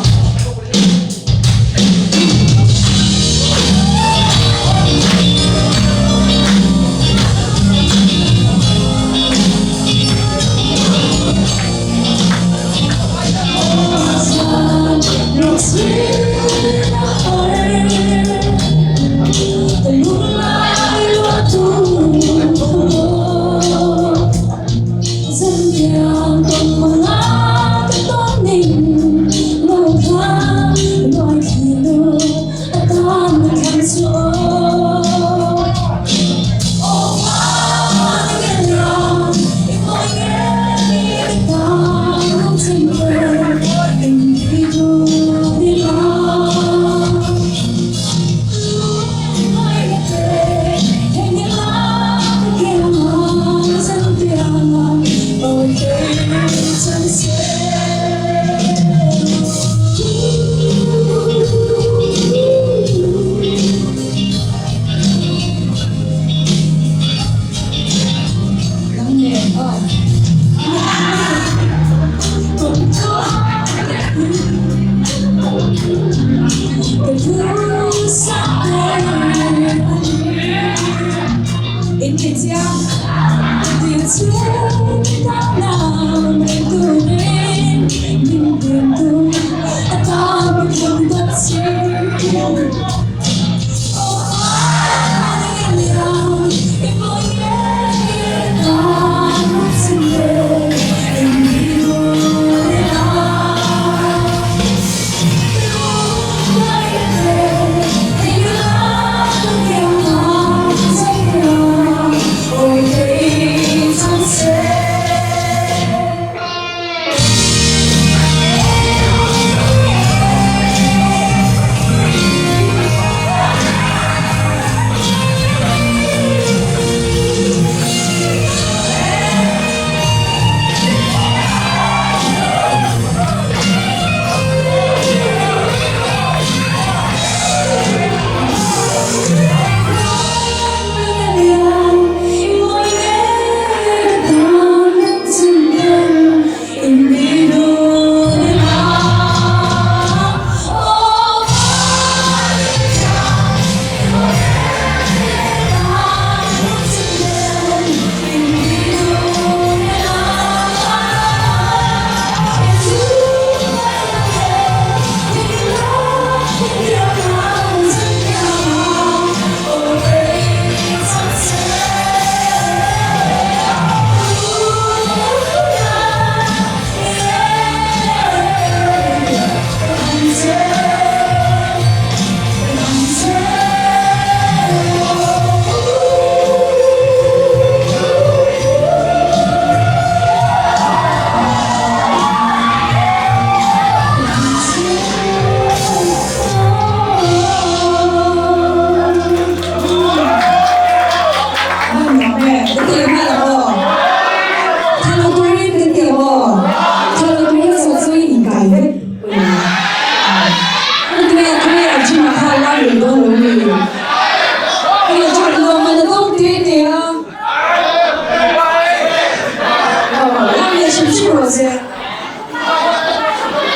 rawh se.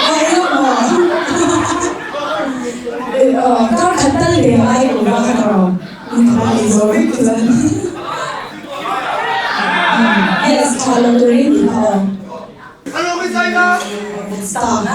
Ai lawk maw? Kar khat tal ve ai kuhva kha tawh rawh. Min kha ei zawh vek chuan. Yes, tha lo turin min kha aw. Stop.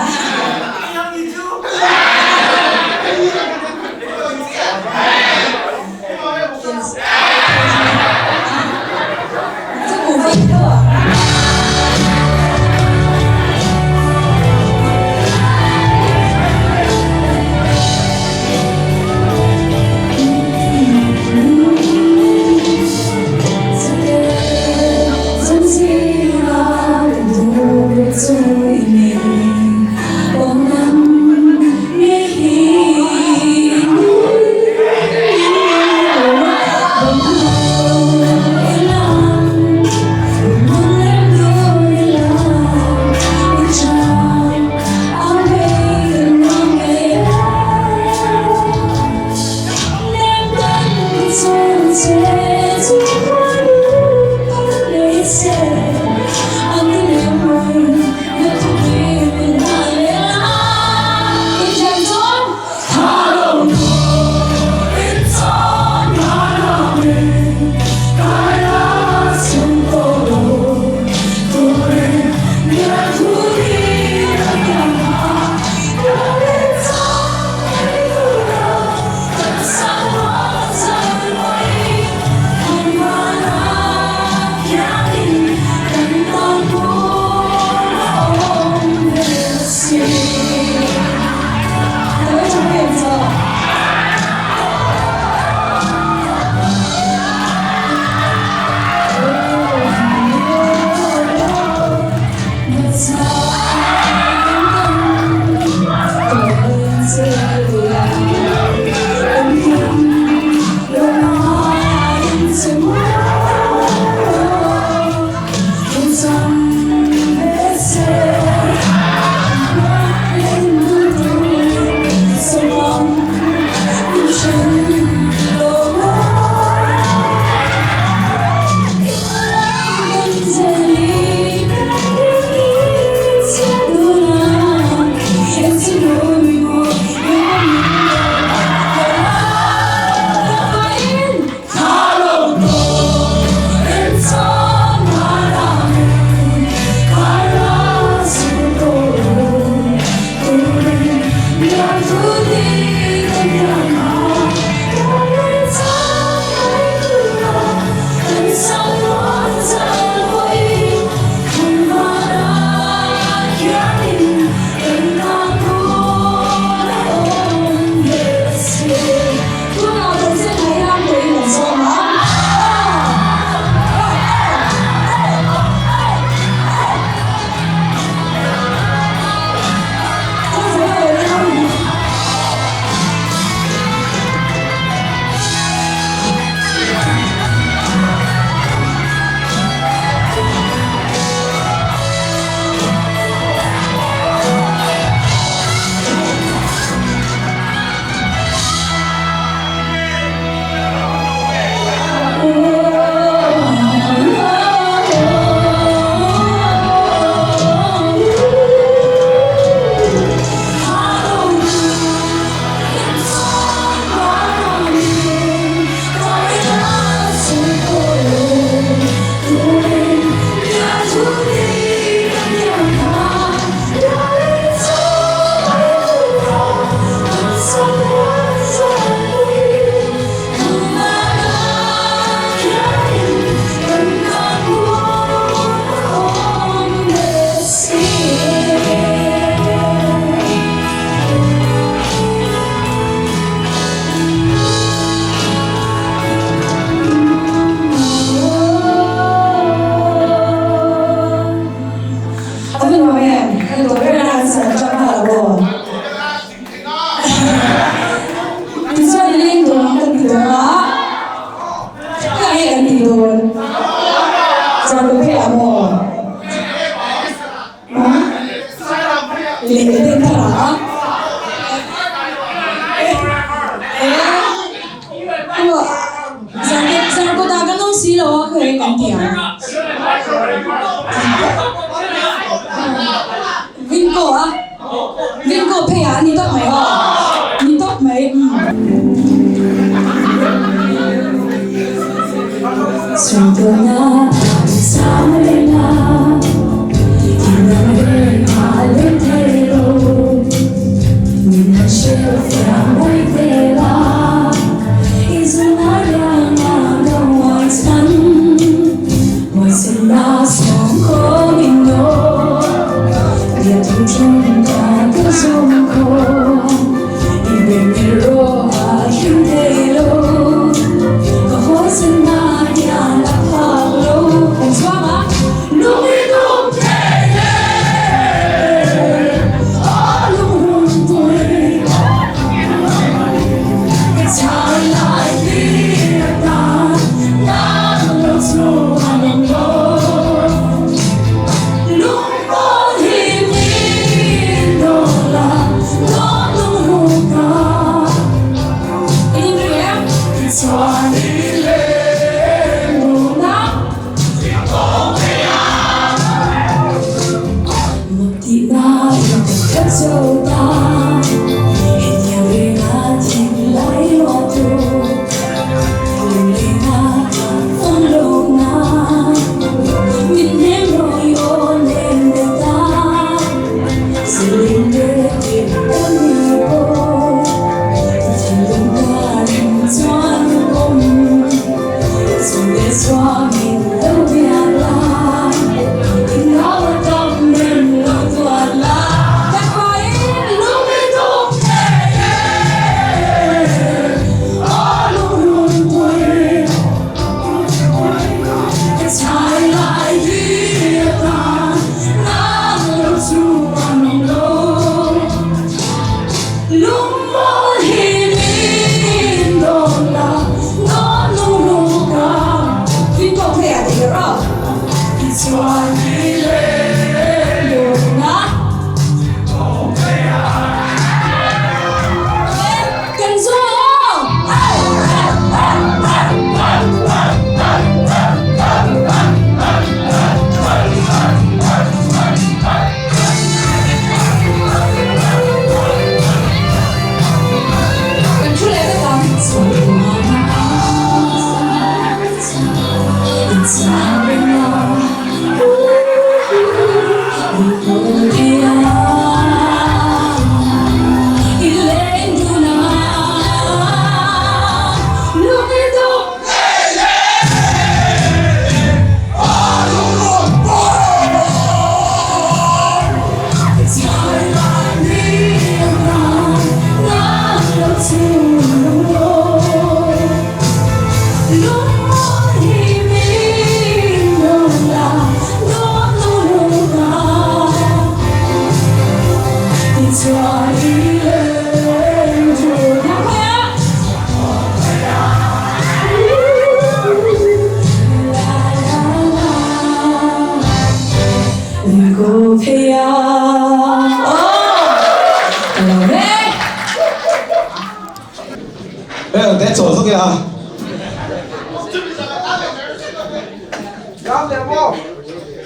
Ni tawp mai aw. Ni tawp mai umm.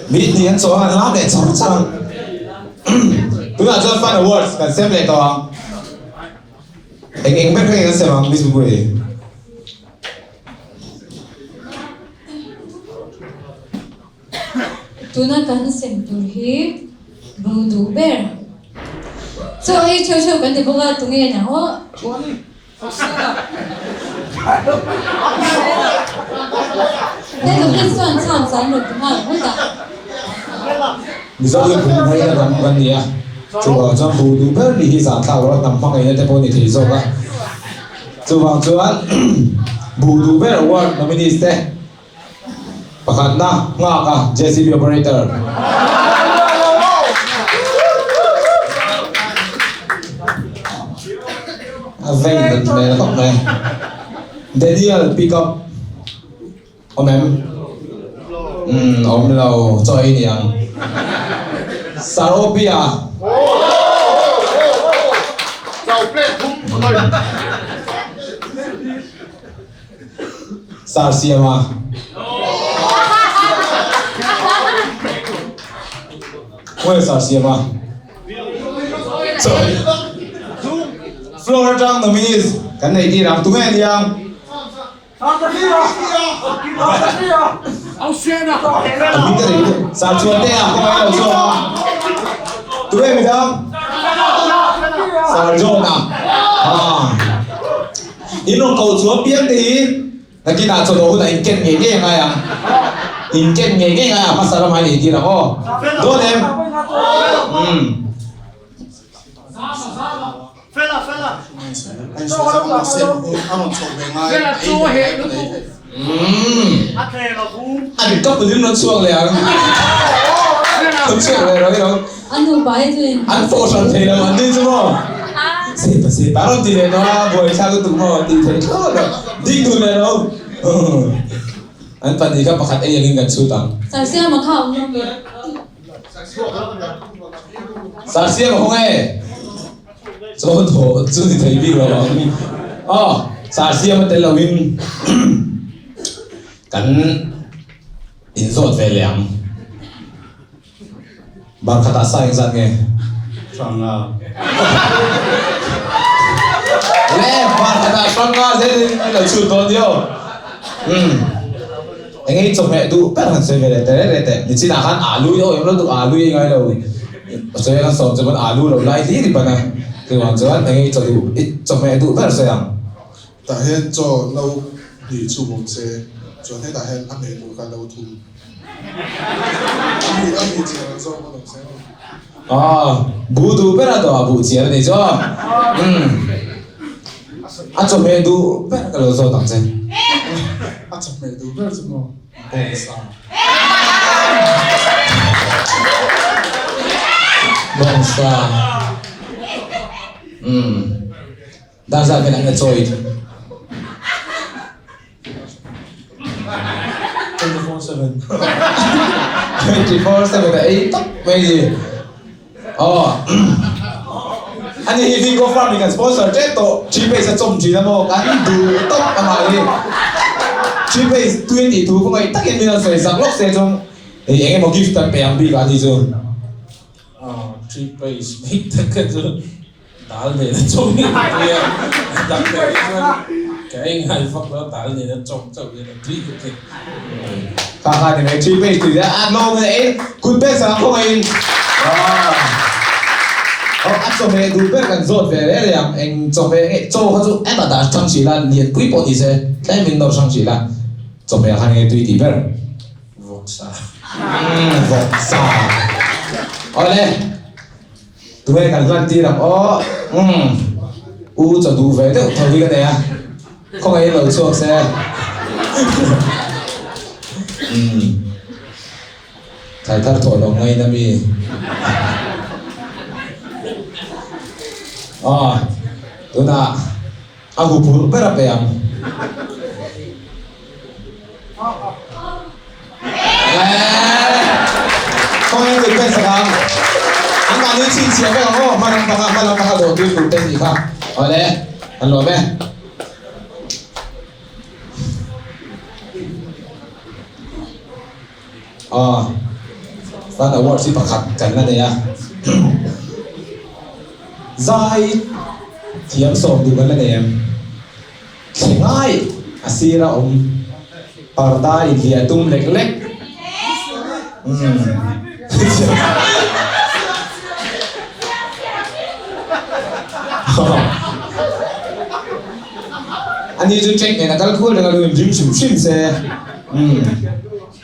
Mi hnih an chaw a, an lam leh char char ang. Tunah chuan Fun Awards kan sem leh tawh ang. Eng eng ber kha nge kan sem ang Miss Bubui? Tuna kan sem tur hi bu duh ber. Chaw ei theuh theuh kan ti bawk a, tunge nang aw? Head office chuan chhan zan rawn ti nghal ngawt a. Mizo hi bum hmaina ram kan ni a, chuvang chuan bu duh ber ni hi zah thlak loh a, hnam hmangaihna te pawh ni thei zawk a. Chuvang chuan bu duh ber award nominees te Pakhatna nghak a JCB operator. A vei dat hmel khawp mai. Daniel pick up awm em? Umm awm lo chaw ei ni ang. Saropia. Sar siam a. Khawi sar siam a? Sorry. floor atang nominees kan nei tir ang. Tunge aniang? A hming ka nei deuh. Sir Chuantea kawng a lo chhuak a. Tunge midang? Sir John-a. Haa. In rawn koh chu apiang te hi nakinah chawlh hunah in ken ngei ngei a ngai ang. In ken ngei ngei a ngai a, hmasa lamah in eitir ang aw. Dawn em? Umm. An ka pulim rawn chhuak leh ang. Rawn chhuak leh rawh ilo. An fawh hran thei lo an ni chu maw. Sepa sepa rawn ti leh tawh a, buaithlak lutuk maw tih theih thlawt lo. Ding dun leh lo. An pahnih kha pakhat ei angin kan chhut ang. Sarsiama kha awm lo mi? Sarsiam a hawng e. Chaw thawh chu ni thei bik lo ang. Aw, Sarsiam a tel loin kan inzawt ve leh ang. Bar khatah sa engzat nge? Hranga. Le, bar khatah hranga zelin i lo chhut dawn dio. Umm. Eng nge i chawhmeh duh ber han sawi ve leh teh reh teh. Nichinah khan alu i awm lo duh alu i ngai lo. Sawi kan sawm chuan alu lo lai hlir i pan a. Chuvang chuan eng nge i chaw duh i chawhmeh duh ber sawi ang. Tah hian chaw no hnih chhum awm se chuan hetah hian a hmeh tur kha no thum. A hnih a hnih chiar ang zawk pawn awm se. Aw, buh duh ber a dawh a buh chiar a ni chu aw. Umm. A chawhmeh duh ber ka lo zawt ang che. A chawhmeh duh ber chu maw bawngsa. Bawngsa. Umm. Dar zat vel an la chawi. 24/7. 24/7 a ei tawp mai ni. Aw. Ani hi Vigo Farm in kan sponsor tep tawh. Three Base a chawm thin a maw kan duh tawp amah hi. Three Base tui a tih thu khawngaih takin min rawn sawi sak lawk se chuan eng emaw gift kan pe ang bik ah ni chu. Aw, Three Base mai tak kha chu Dal nena chawm hi a tui a, dang leh hi chuan ka ei ngai vak lo, dal nena chawm chauh hian a tui ka ti. Kha kha ni mai, three page tui a lawm in ei kut pek sak ang khawngaihin. Aw a chawhmeh duh ber kan zawt ve reng reng ang, eng chawhmeh nge chaw kha chu ema dah hrang hrih la, lianpui pawh ni se tlem in nawr hrang hrih la, chawhmeh ah khan enge tui tih ber. Vawksa. Vawksa. Awle. Tunge kan hlan tir ang aw? Umm. U chaw duh ve deuh tho hi ka nei a, khawngaih lo chhuak se. Umm. Thlai thar thawh lo ngain a mi. Aw, tunah a huphurh ber a pe ang. Khawngaih kut pen sak ang. An mahni chhinchhiah vek ang aw, hma lam panga hma lam panga dawh tui tur te nih kha. Awle, an lawm e. Aw, chuan award hi pakhat kan la nei a. Zai thiam sawm duh kan la nei em? Thleng ai a sira awm parda inhliah tum lek lek. Umm. Ani chu check nen a kal khual reng a lo inrim hrim hrim se. Umm.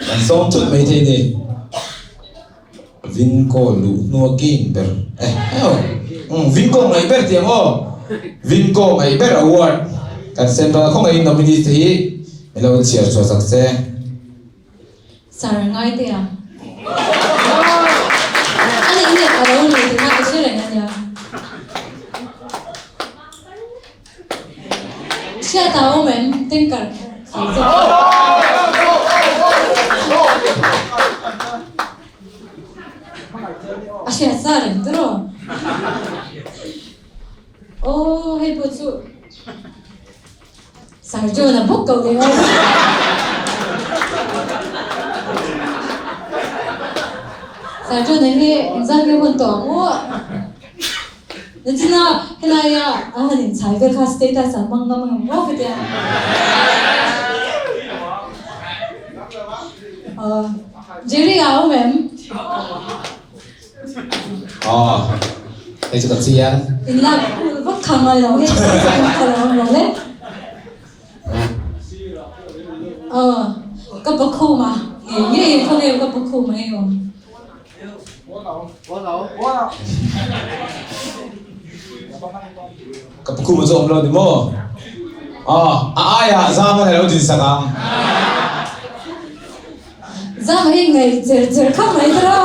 Kan sawm thut mai thei ni. Vinko luh hnua game ber eh eh umm Vinko ngaih ber tih ang aw Vinko ngaih ber award kan central khawngaihin nominees te hi min lo chhiar chhuah sak che. Sir ngai teh ang. A nih nge ka lo nei tih kha ka hre reng ania. Hriat a awm em? Tanker khalh zawk. A hriat sa reng tiraw? Aw hei pawh chu Sir John a bawk ko leh aw. Sir John a hi engzat nge hun tawh ang u? Nachina helaia a han inchhai vel kha status ah hmang ngam angem maw ka tia. Aw Jerry a awm em? Aw hei chu ka chiang. In lak vak kha ngai lo hei ka lo awm lo le. Aw ka pakhuma ngei ngei khawnge ka pakhuma hei awm. Ka pakhuma chu awm lo ni maw? Aw a aiah zam a lo din sak ang. Zam hi ngaih cher cher khawp mai ta lo.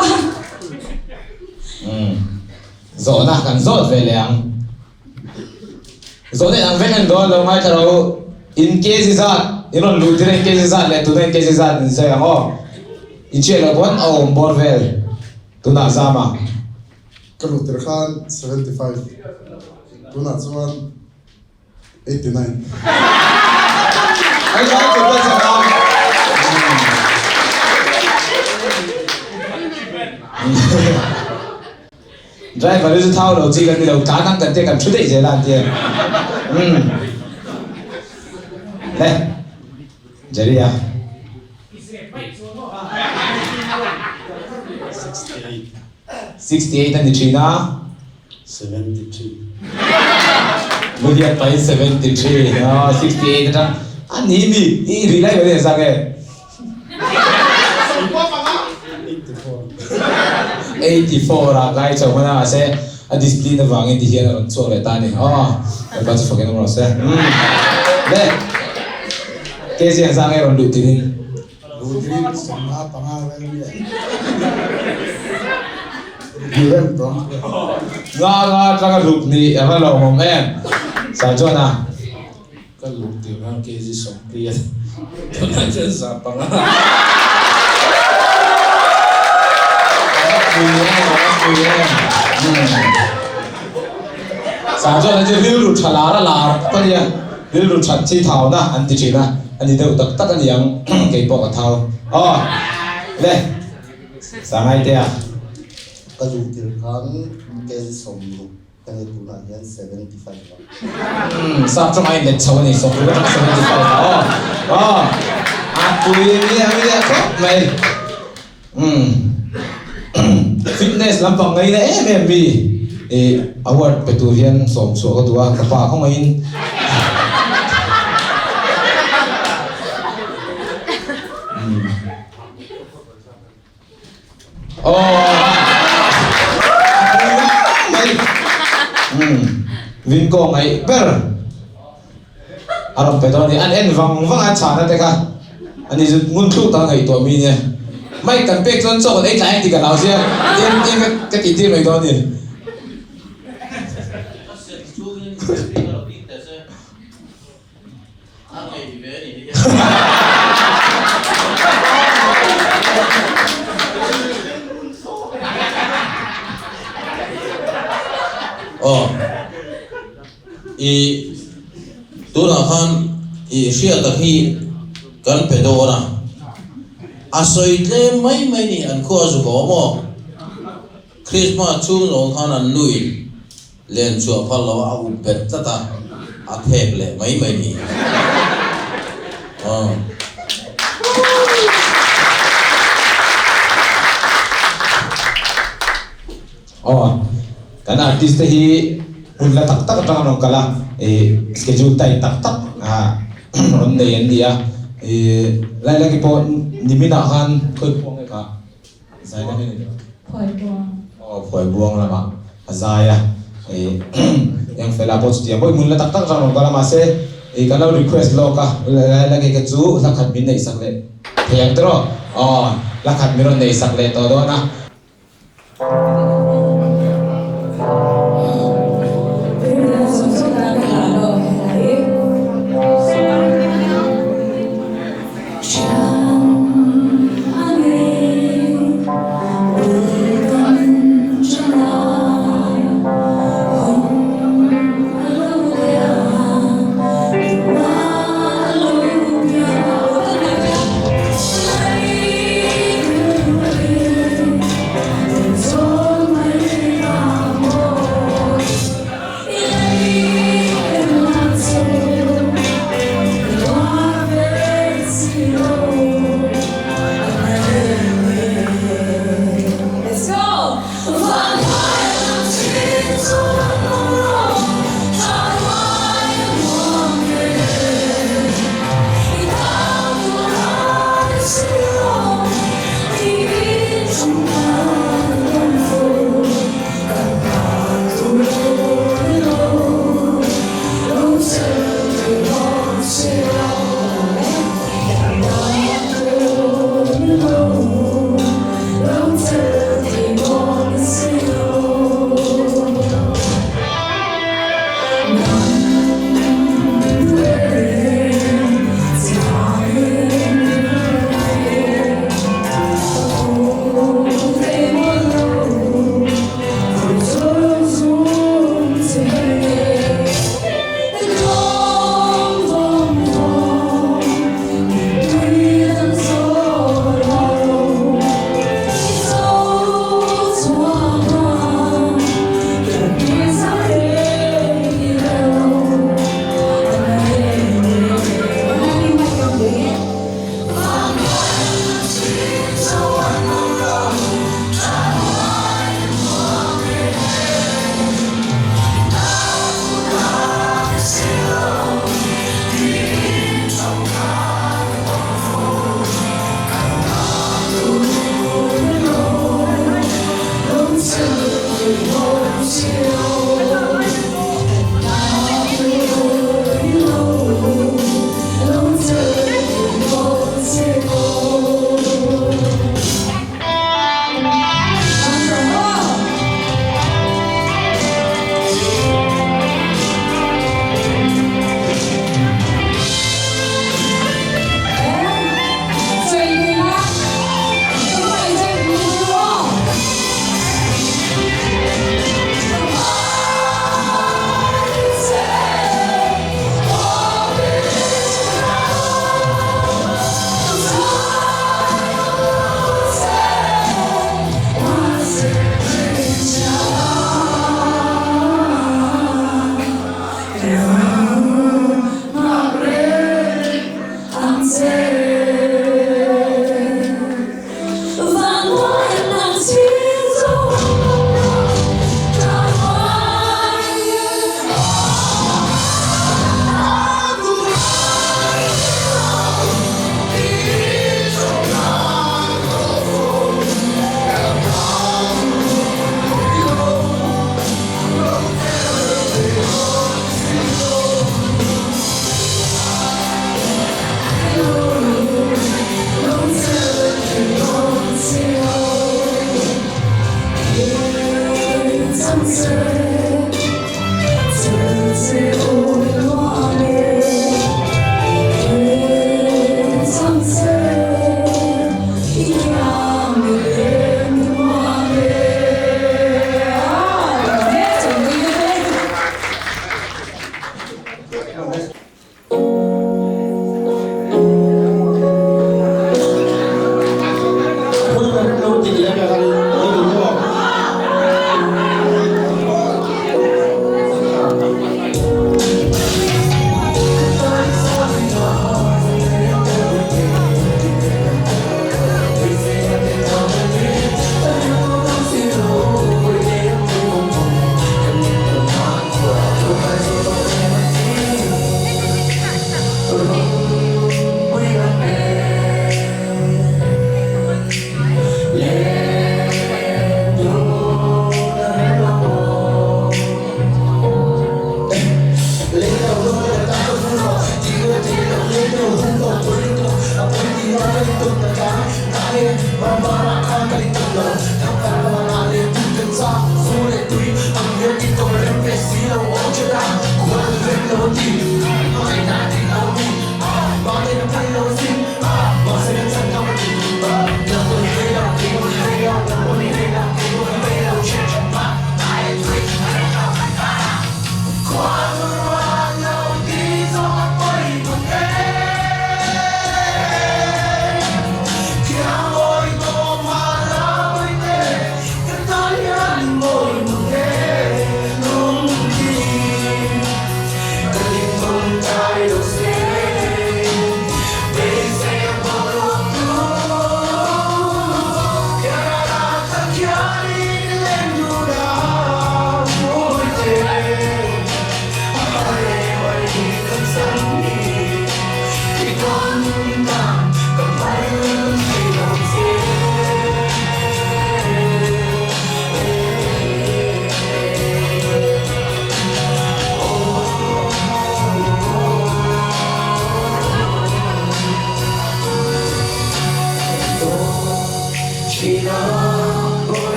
Zawhna kan zawt ve leh ang. Zawhna ang vek an dawn lo ngaithla rawh u. In kg zat in rawn luh tir a in kg zat leh tuna in kg zat in sawi ang aw. In hriat loh pawn a awm bawr vel tunah zam a. Ka luh tir khan 75 tunah chuan 89. An lo tir ta chak a. Driver hi chu thau lo chi kan ni lo, tlan ang kan tia kan thu daih zel a an tia. Umm. Le. Jerry a. 68 a ni thin a. 73. Mulian pahin 73. Oh, 68 atang a ni mi i ri lai mai zang e. 84 ah kai chho hman a mahse a discipline avangin ti hian a rawn chhuak leh ta a ni. Aw Lalpa chu fakin awm rawh se. Umm le KZ ang zang nge rawn luh tirin. Luh tirin sawmna panga vel mi a ni reng tawh ang. Nga nga atanga ruk nih a va lawmawm em. Saichuan a. Ka luh tir khan kg 40 a ni. Tunah chuan 105. Sa chuan chu rilru tha lar a lar tak a nia, rilru that chi thauna an ti thin a, a ni deuh tak tak a ni ang kei pawh ka thau. Aw le Sangaite a. Ka luh tir khan kg 60. Ka ni tunah hian 75 a. Umm sap tawng a inlet chho a ni, 60 atang 75 a aw. Aw a pui miah miah khawp mai. Umm fitness lampang ngaina em em mi i award pe tur hian sawm chhuah ka duh a, ka pa khawngaihin. Umm. Vinko ngaih ber a rawn pe dawn a ni. An en vang vang a chhana te kha a ni chu ngun thluk tak a ngaihtuah mi nia. Mic kan pek chuan chaw kan ei tlai ang tih ka hlau sia tlem tlem ka tih tir mai dawn a ni. Aw i tunah khan i hriata hi kan pe dawn a, a sawi tlem mai mai ni an khua a zuk awm aw. Krismas chhung zawng khan an nuin Len chhuah phal lo a up bet tlat a, a phek leh mai mai ni. Aw. Aw, kan artist te hi hun la tak tak atang an rawn kal a, ih schedule tight tak tak rawn nei an ni a, ih Lailaki pawh niminah khan khawi pawh nge kha Zai na nge ni? Phuai buang. Aw phuai buang lamah a zai a, ih eng fela pawh chutiang pawh i hmun la tak tak rang rawn kal a mahse ih kan lo request lawk a lai la nge ka chu hla khat min neih sak leh thei ang tiraw? Aw hla khat min rawn neih sak leh tawh dawn a.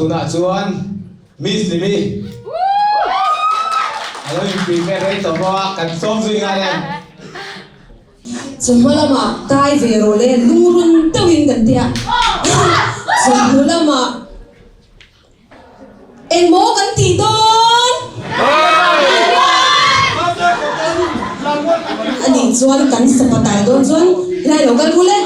Tunah chuan Miss Limi a lo inprepare rei tawh bawk a, kan sawm zui nghal e. Chawhma lamah tai ve rawh le lungrun deuhin kan ti a, chawhnu lamah engmaw kan tih dawn? A nih chuan kan sapa tai dawn chuan helai lo kal ru le.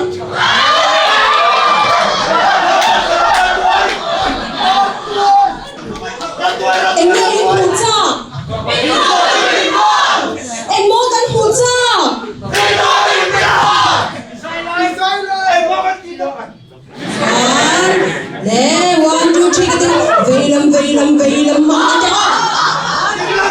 Eng nge i hmuh chak? Engmaw kan hmuh chak? Chuan le one two three ka ti vei lam vei lam vei lam ma a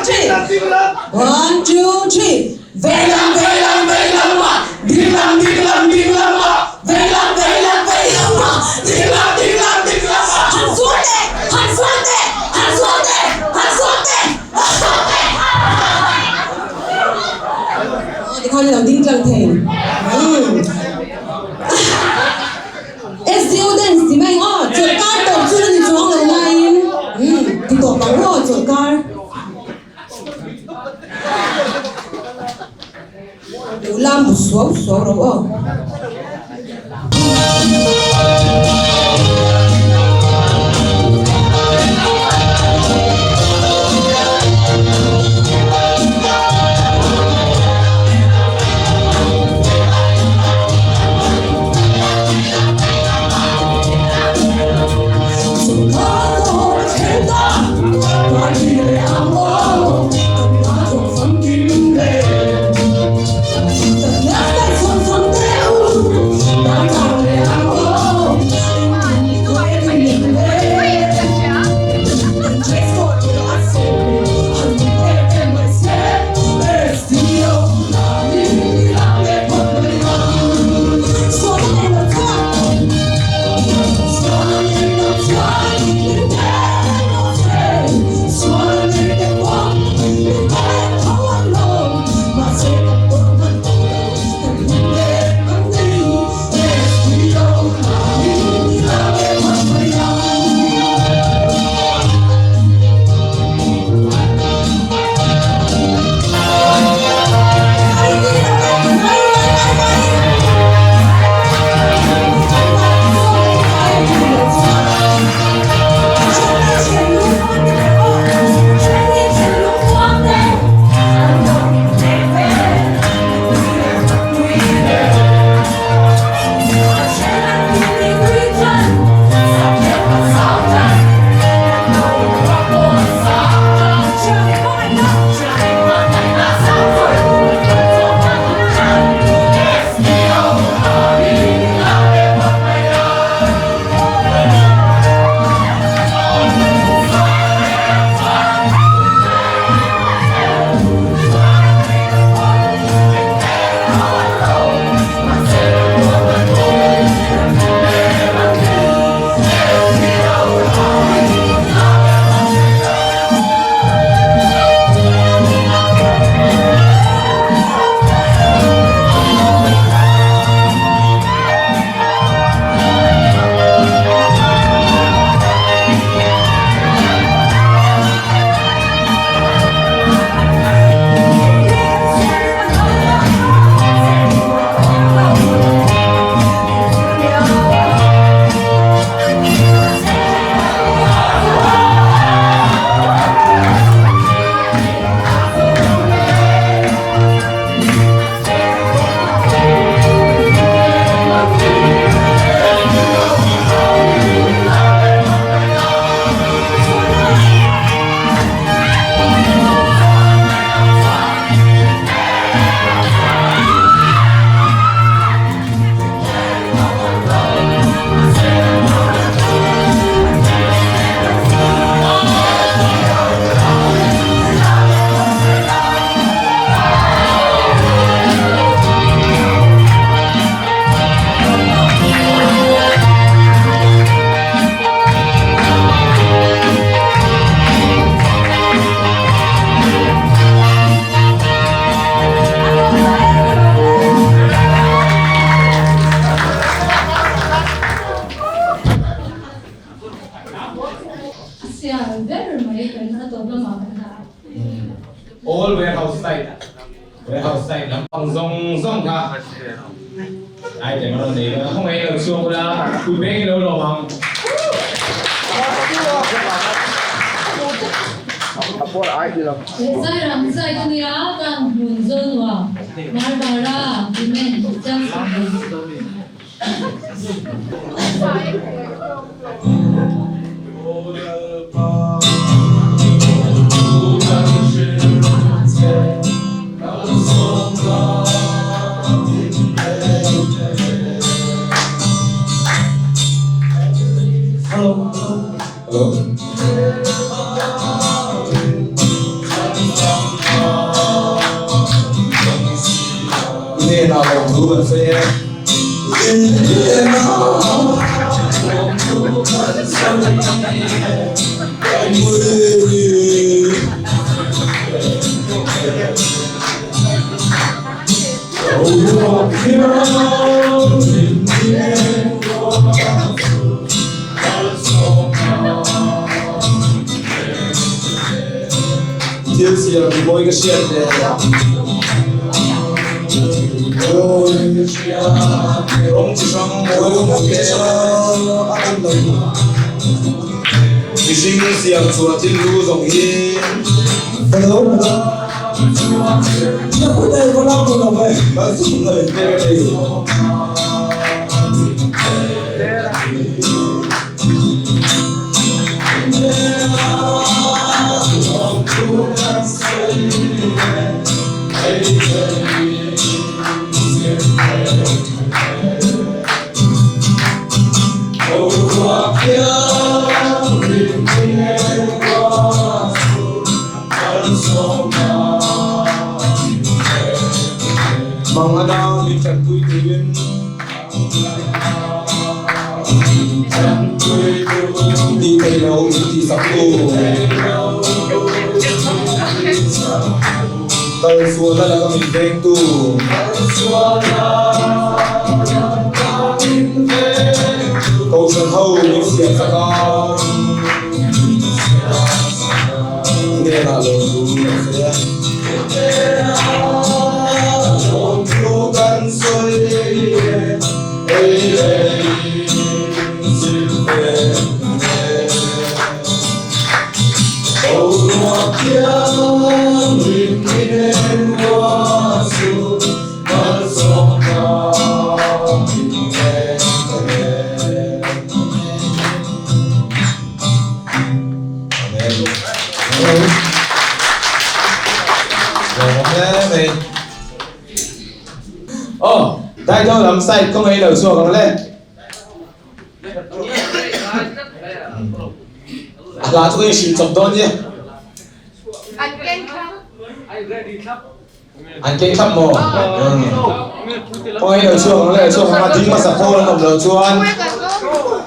ti a. Three one two three vei lam vei lam vei lam ma ding lam ding lam ding lam ma vei lam vei lam vei lam ma ding lam ding lam ding lam ma. Han sual teh han sual teh han sual teh han sual teh han sual teh. Tikhan i lo ding tlang thei. SDO dance ti mai aw chawlhkar tawp chu la ni chuang lo laiin ti tawp ang aw chawlhkar. Duh lam bu suau suau ro aw. zawng kha item a rawn nei dawn a, khawngaih lo chhuak ula, kut beng i lo lawm ang. Zai ram zai chu nia kan hmun zawnua Barbara Women Johnson. Hnenah lawmthu kan sawi e. Thil siam hi mawi ka hriat le. Rawng chi hrang mawi ka hmu te a en lo. Mihring siam chhuah thil lu zawng hi. Hello. Mang a dang min tanpui turin ti thei lo min ti sak tu. Kal sualna laka min veng tu. Kohhran ho min siam sak a. Hnenah lawmthu kan sawi a. Lawmthu kan sawi e, ei leh in zir ve e. Boruak hian rin inen ruah chu malsawmna min en ta e. Aw, Daidawng lam side kawng ei lo chhuak ang le. A hla chu ka inhrilh chawp dawn nia. An keng thlap maw? Kawng ei lo chhuak ang le, chhuak ang a ding hmasa pawl an awm loh chuan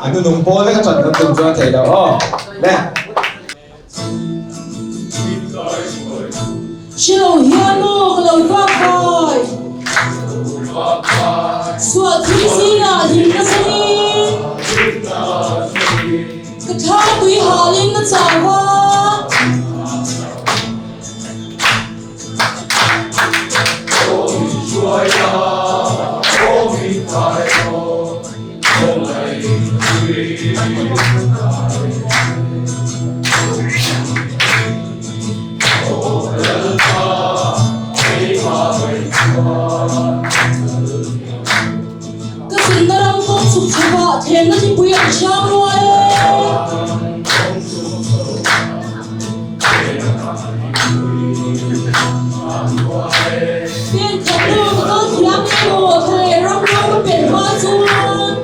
a hnunung pawl vek a ṭan kan tum chuan a theih loh aw. Le. Hrelo hian maw ka lo vak vai. Suah thim zingah hlim ka changin. Ka thla tui halin ka chau a. Ka zinna ram kawng chhuk chhukah thlenna thipui an hriam rua e. Pen khat nu ka kal thiam emaw thla leh ram ro ka pelh hma chuan.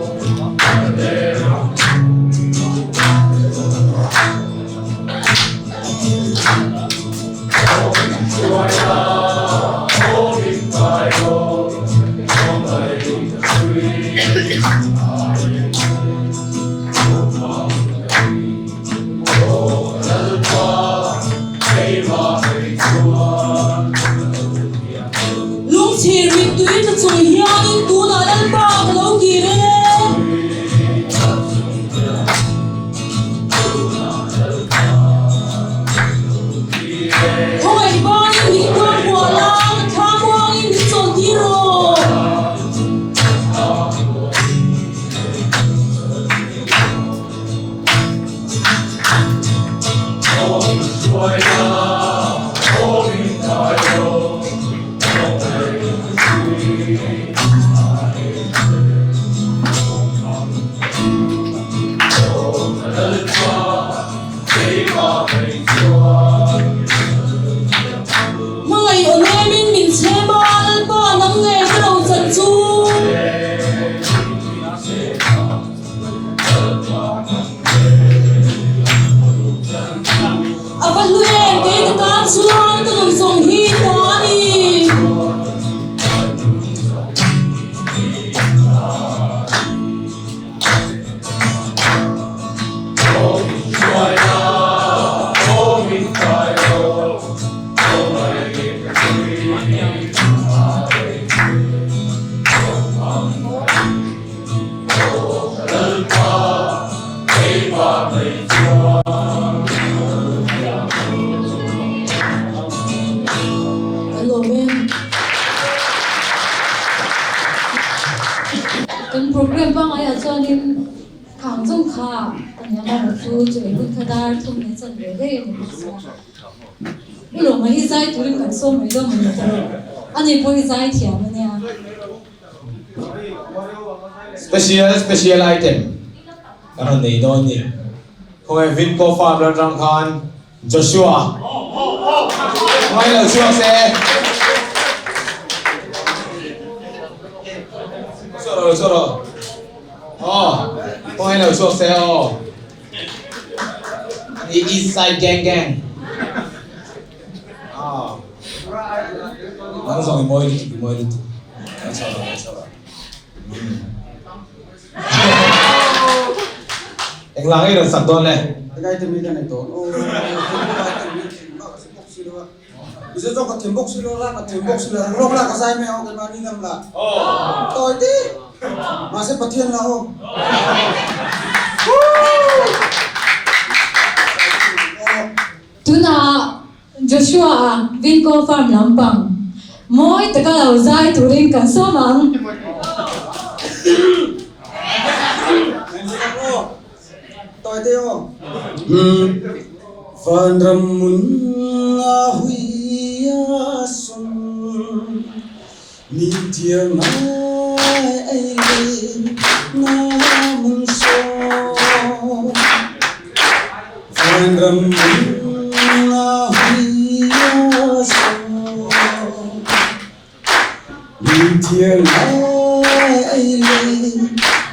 Lungchhir mittui tla chung hianin tunah Lalpa ka lo kir e. Khawngaih banin min tuam huah la, ka thla muangin min chawl tir rawh. Kan program pangaiah chuanin khang zawng kha a nia amaherawhchu chu ei hun kha dar thum leh chan ve daih a ni bawk sia. U Lawma hi zai turin kan sawm mai dawn maw ta rawh. Ani pawh hi zai thiam a nia. Special special item kan rawn nei dawn ni. Khawngaih Vinco Farm ram atang khan Joshua khawngaih lo chhuak se. Chhuak rawh chhuak rawh. Aw khawngaih lo chhuak se aw. Ani East Side Gang Gang. Aw. Nang zawng i mawi lutuk i mawi lutuk. Lo chhuak rawh lo chhuak rawh. Engla ngei rawn sak dawn le? Gai te mi ka nei dawn aw. Mizo zawk ka thiam bawk si lo la, ka thiam bawk si lo, lawk la ka zai mai ang aw keimahni ngam la. Tawi ti. Mahse Pathian la aw. Tunah Joshua-a Vinco Farm lampang mawi taka lo zai turin kan sawm ang. Vanram mun a hui a sum Ni thiang ngai ei le na mun saw Vanram mun a hui a sum Ni thiang ngai ei le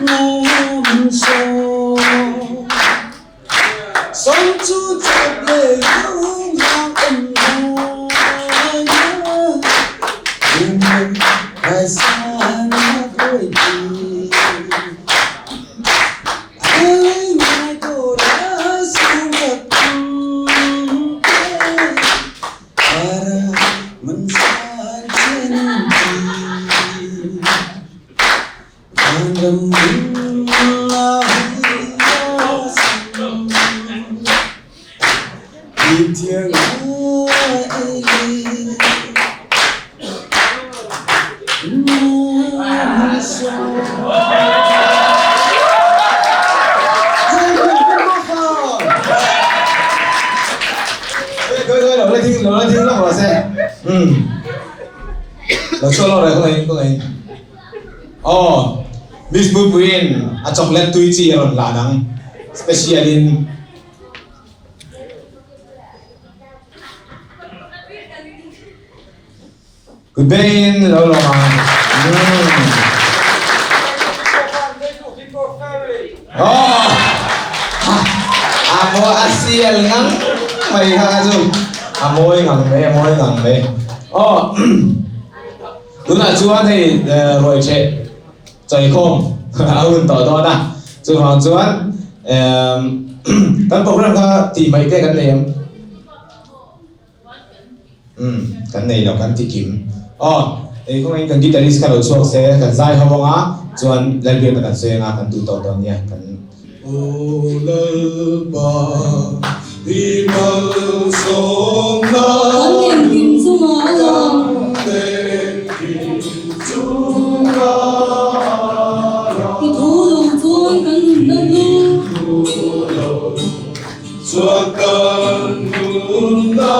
na mun saw Song chu chap le lung hang um ngai na Lung ngai san na đôi ti Ai ngai to ra xuống gặp Para man san chen ti Lo chhuak lawk reh khawngaih khawngaih. Aw, Miss Puipuiin a chocolate tui chi a rawn lan ang, special in. Good day in lo lawm ang. Aw, a maw a sial ngang mai kha chu. A mawi ngang mai, a mawi ngang mai. Aw. Tunah chuan hei ruai ṭheh chawihkhawm a hun tawh dawn a, chuvang chuan kan program kha tih mai te kan nei em? Umm kan nei lo kan ti kim. Aw ei kawngin kan guitarist kha lo chhuak se kan zai ho anga chuan Lalbiakna kan sawi anga kan duh tawh dawn nia kan. Aw Lalpa i malsawmna Kan engkim chungah a lang. Kan engkim chungah a lang. I thu lo chuan kan nunna hlu. I thu lo chuan kan nunna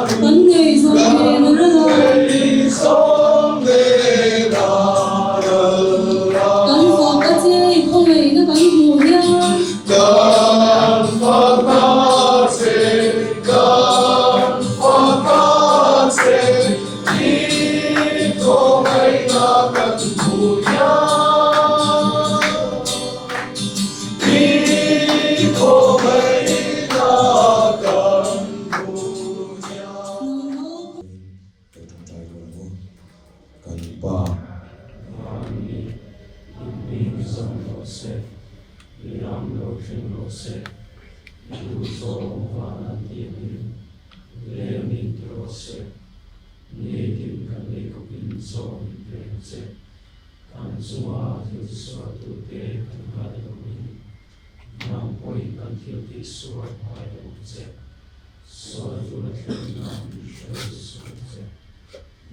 hlu. Kan ngei zawng nen a ral a. Kan ngei zawng nen a ral a. Kan fak a che i khawngaihna kan hmuh hian. Kan fak a che, kan fak a che, i khawngaihna kan hmuh hian. I khawngaihna kan hmuh hian. Ṭawngṭai rual ang u. Kan Pa. Mahni inhming zawng rawh se, i ram lo thleng rawh se, i duh zawng van an ti angin lem in ti rawh se, nitin kan ei khawpin chaw min pe ang che, kan chunga thil sualtute kan ngai loin nang pawhin kan thil tih sual ngai lo ang che, sualtuna thlenna min hruai sual che.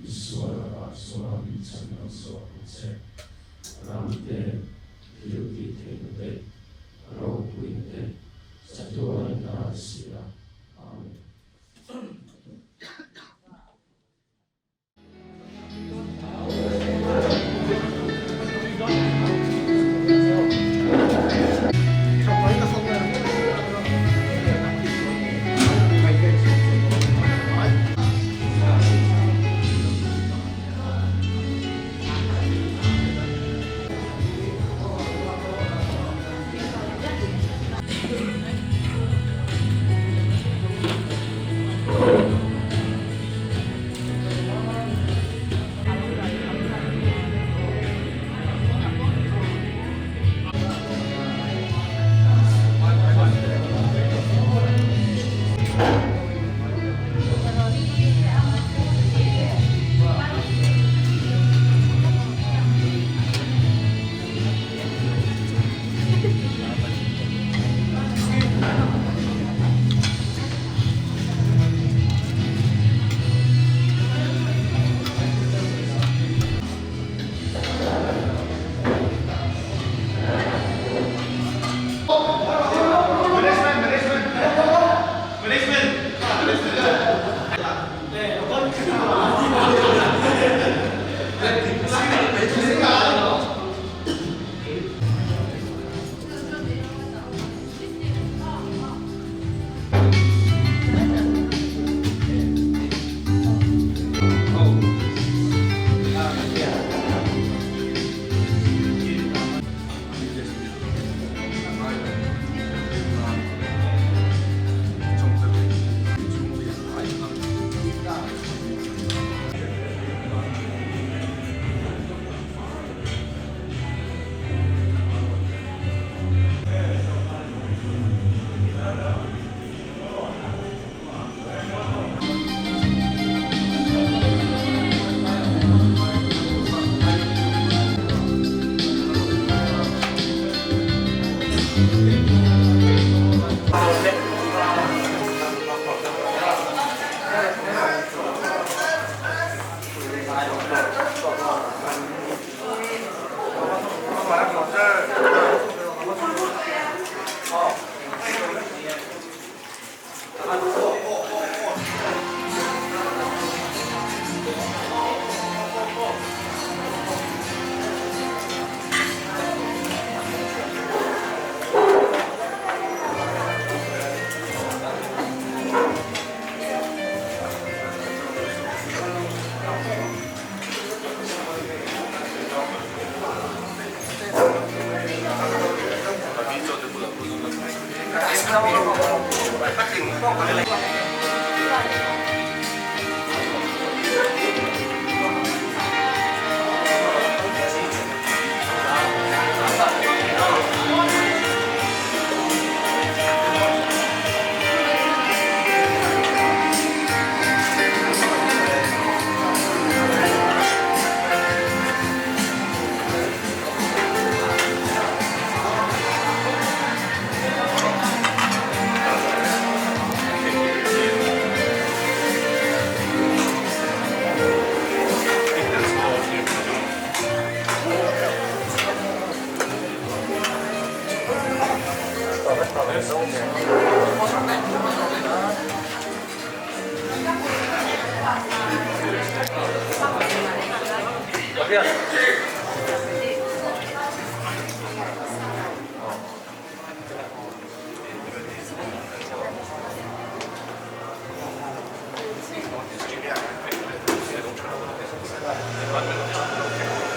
Sual ah chuan min chhan lo zawk ang che. Ram te. te, thiltihtheihna te, ropuina te, chatuan a si a. Amen.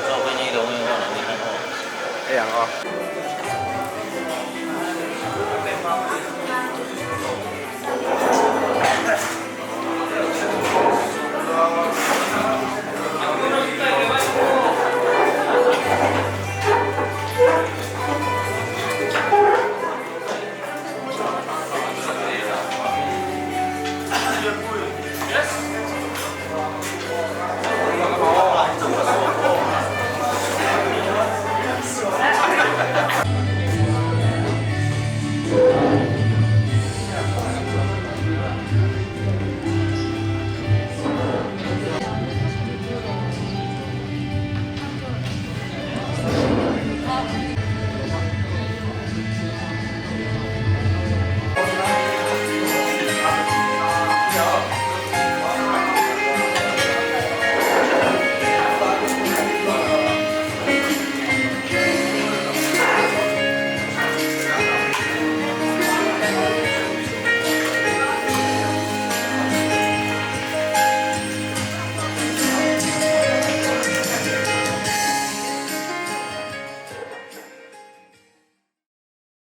照飞机容易忘了，你看哦。哎呀哦。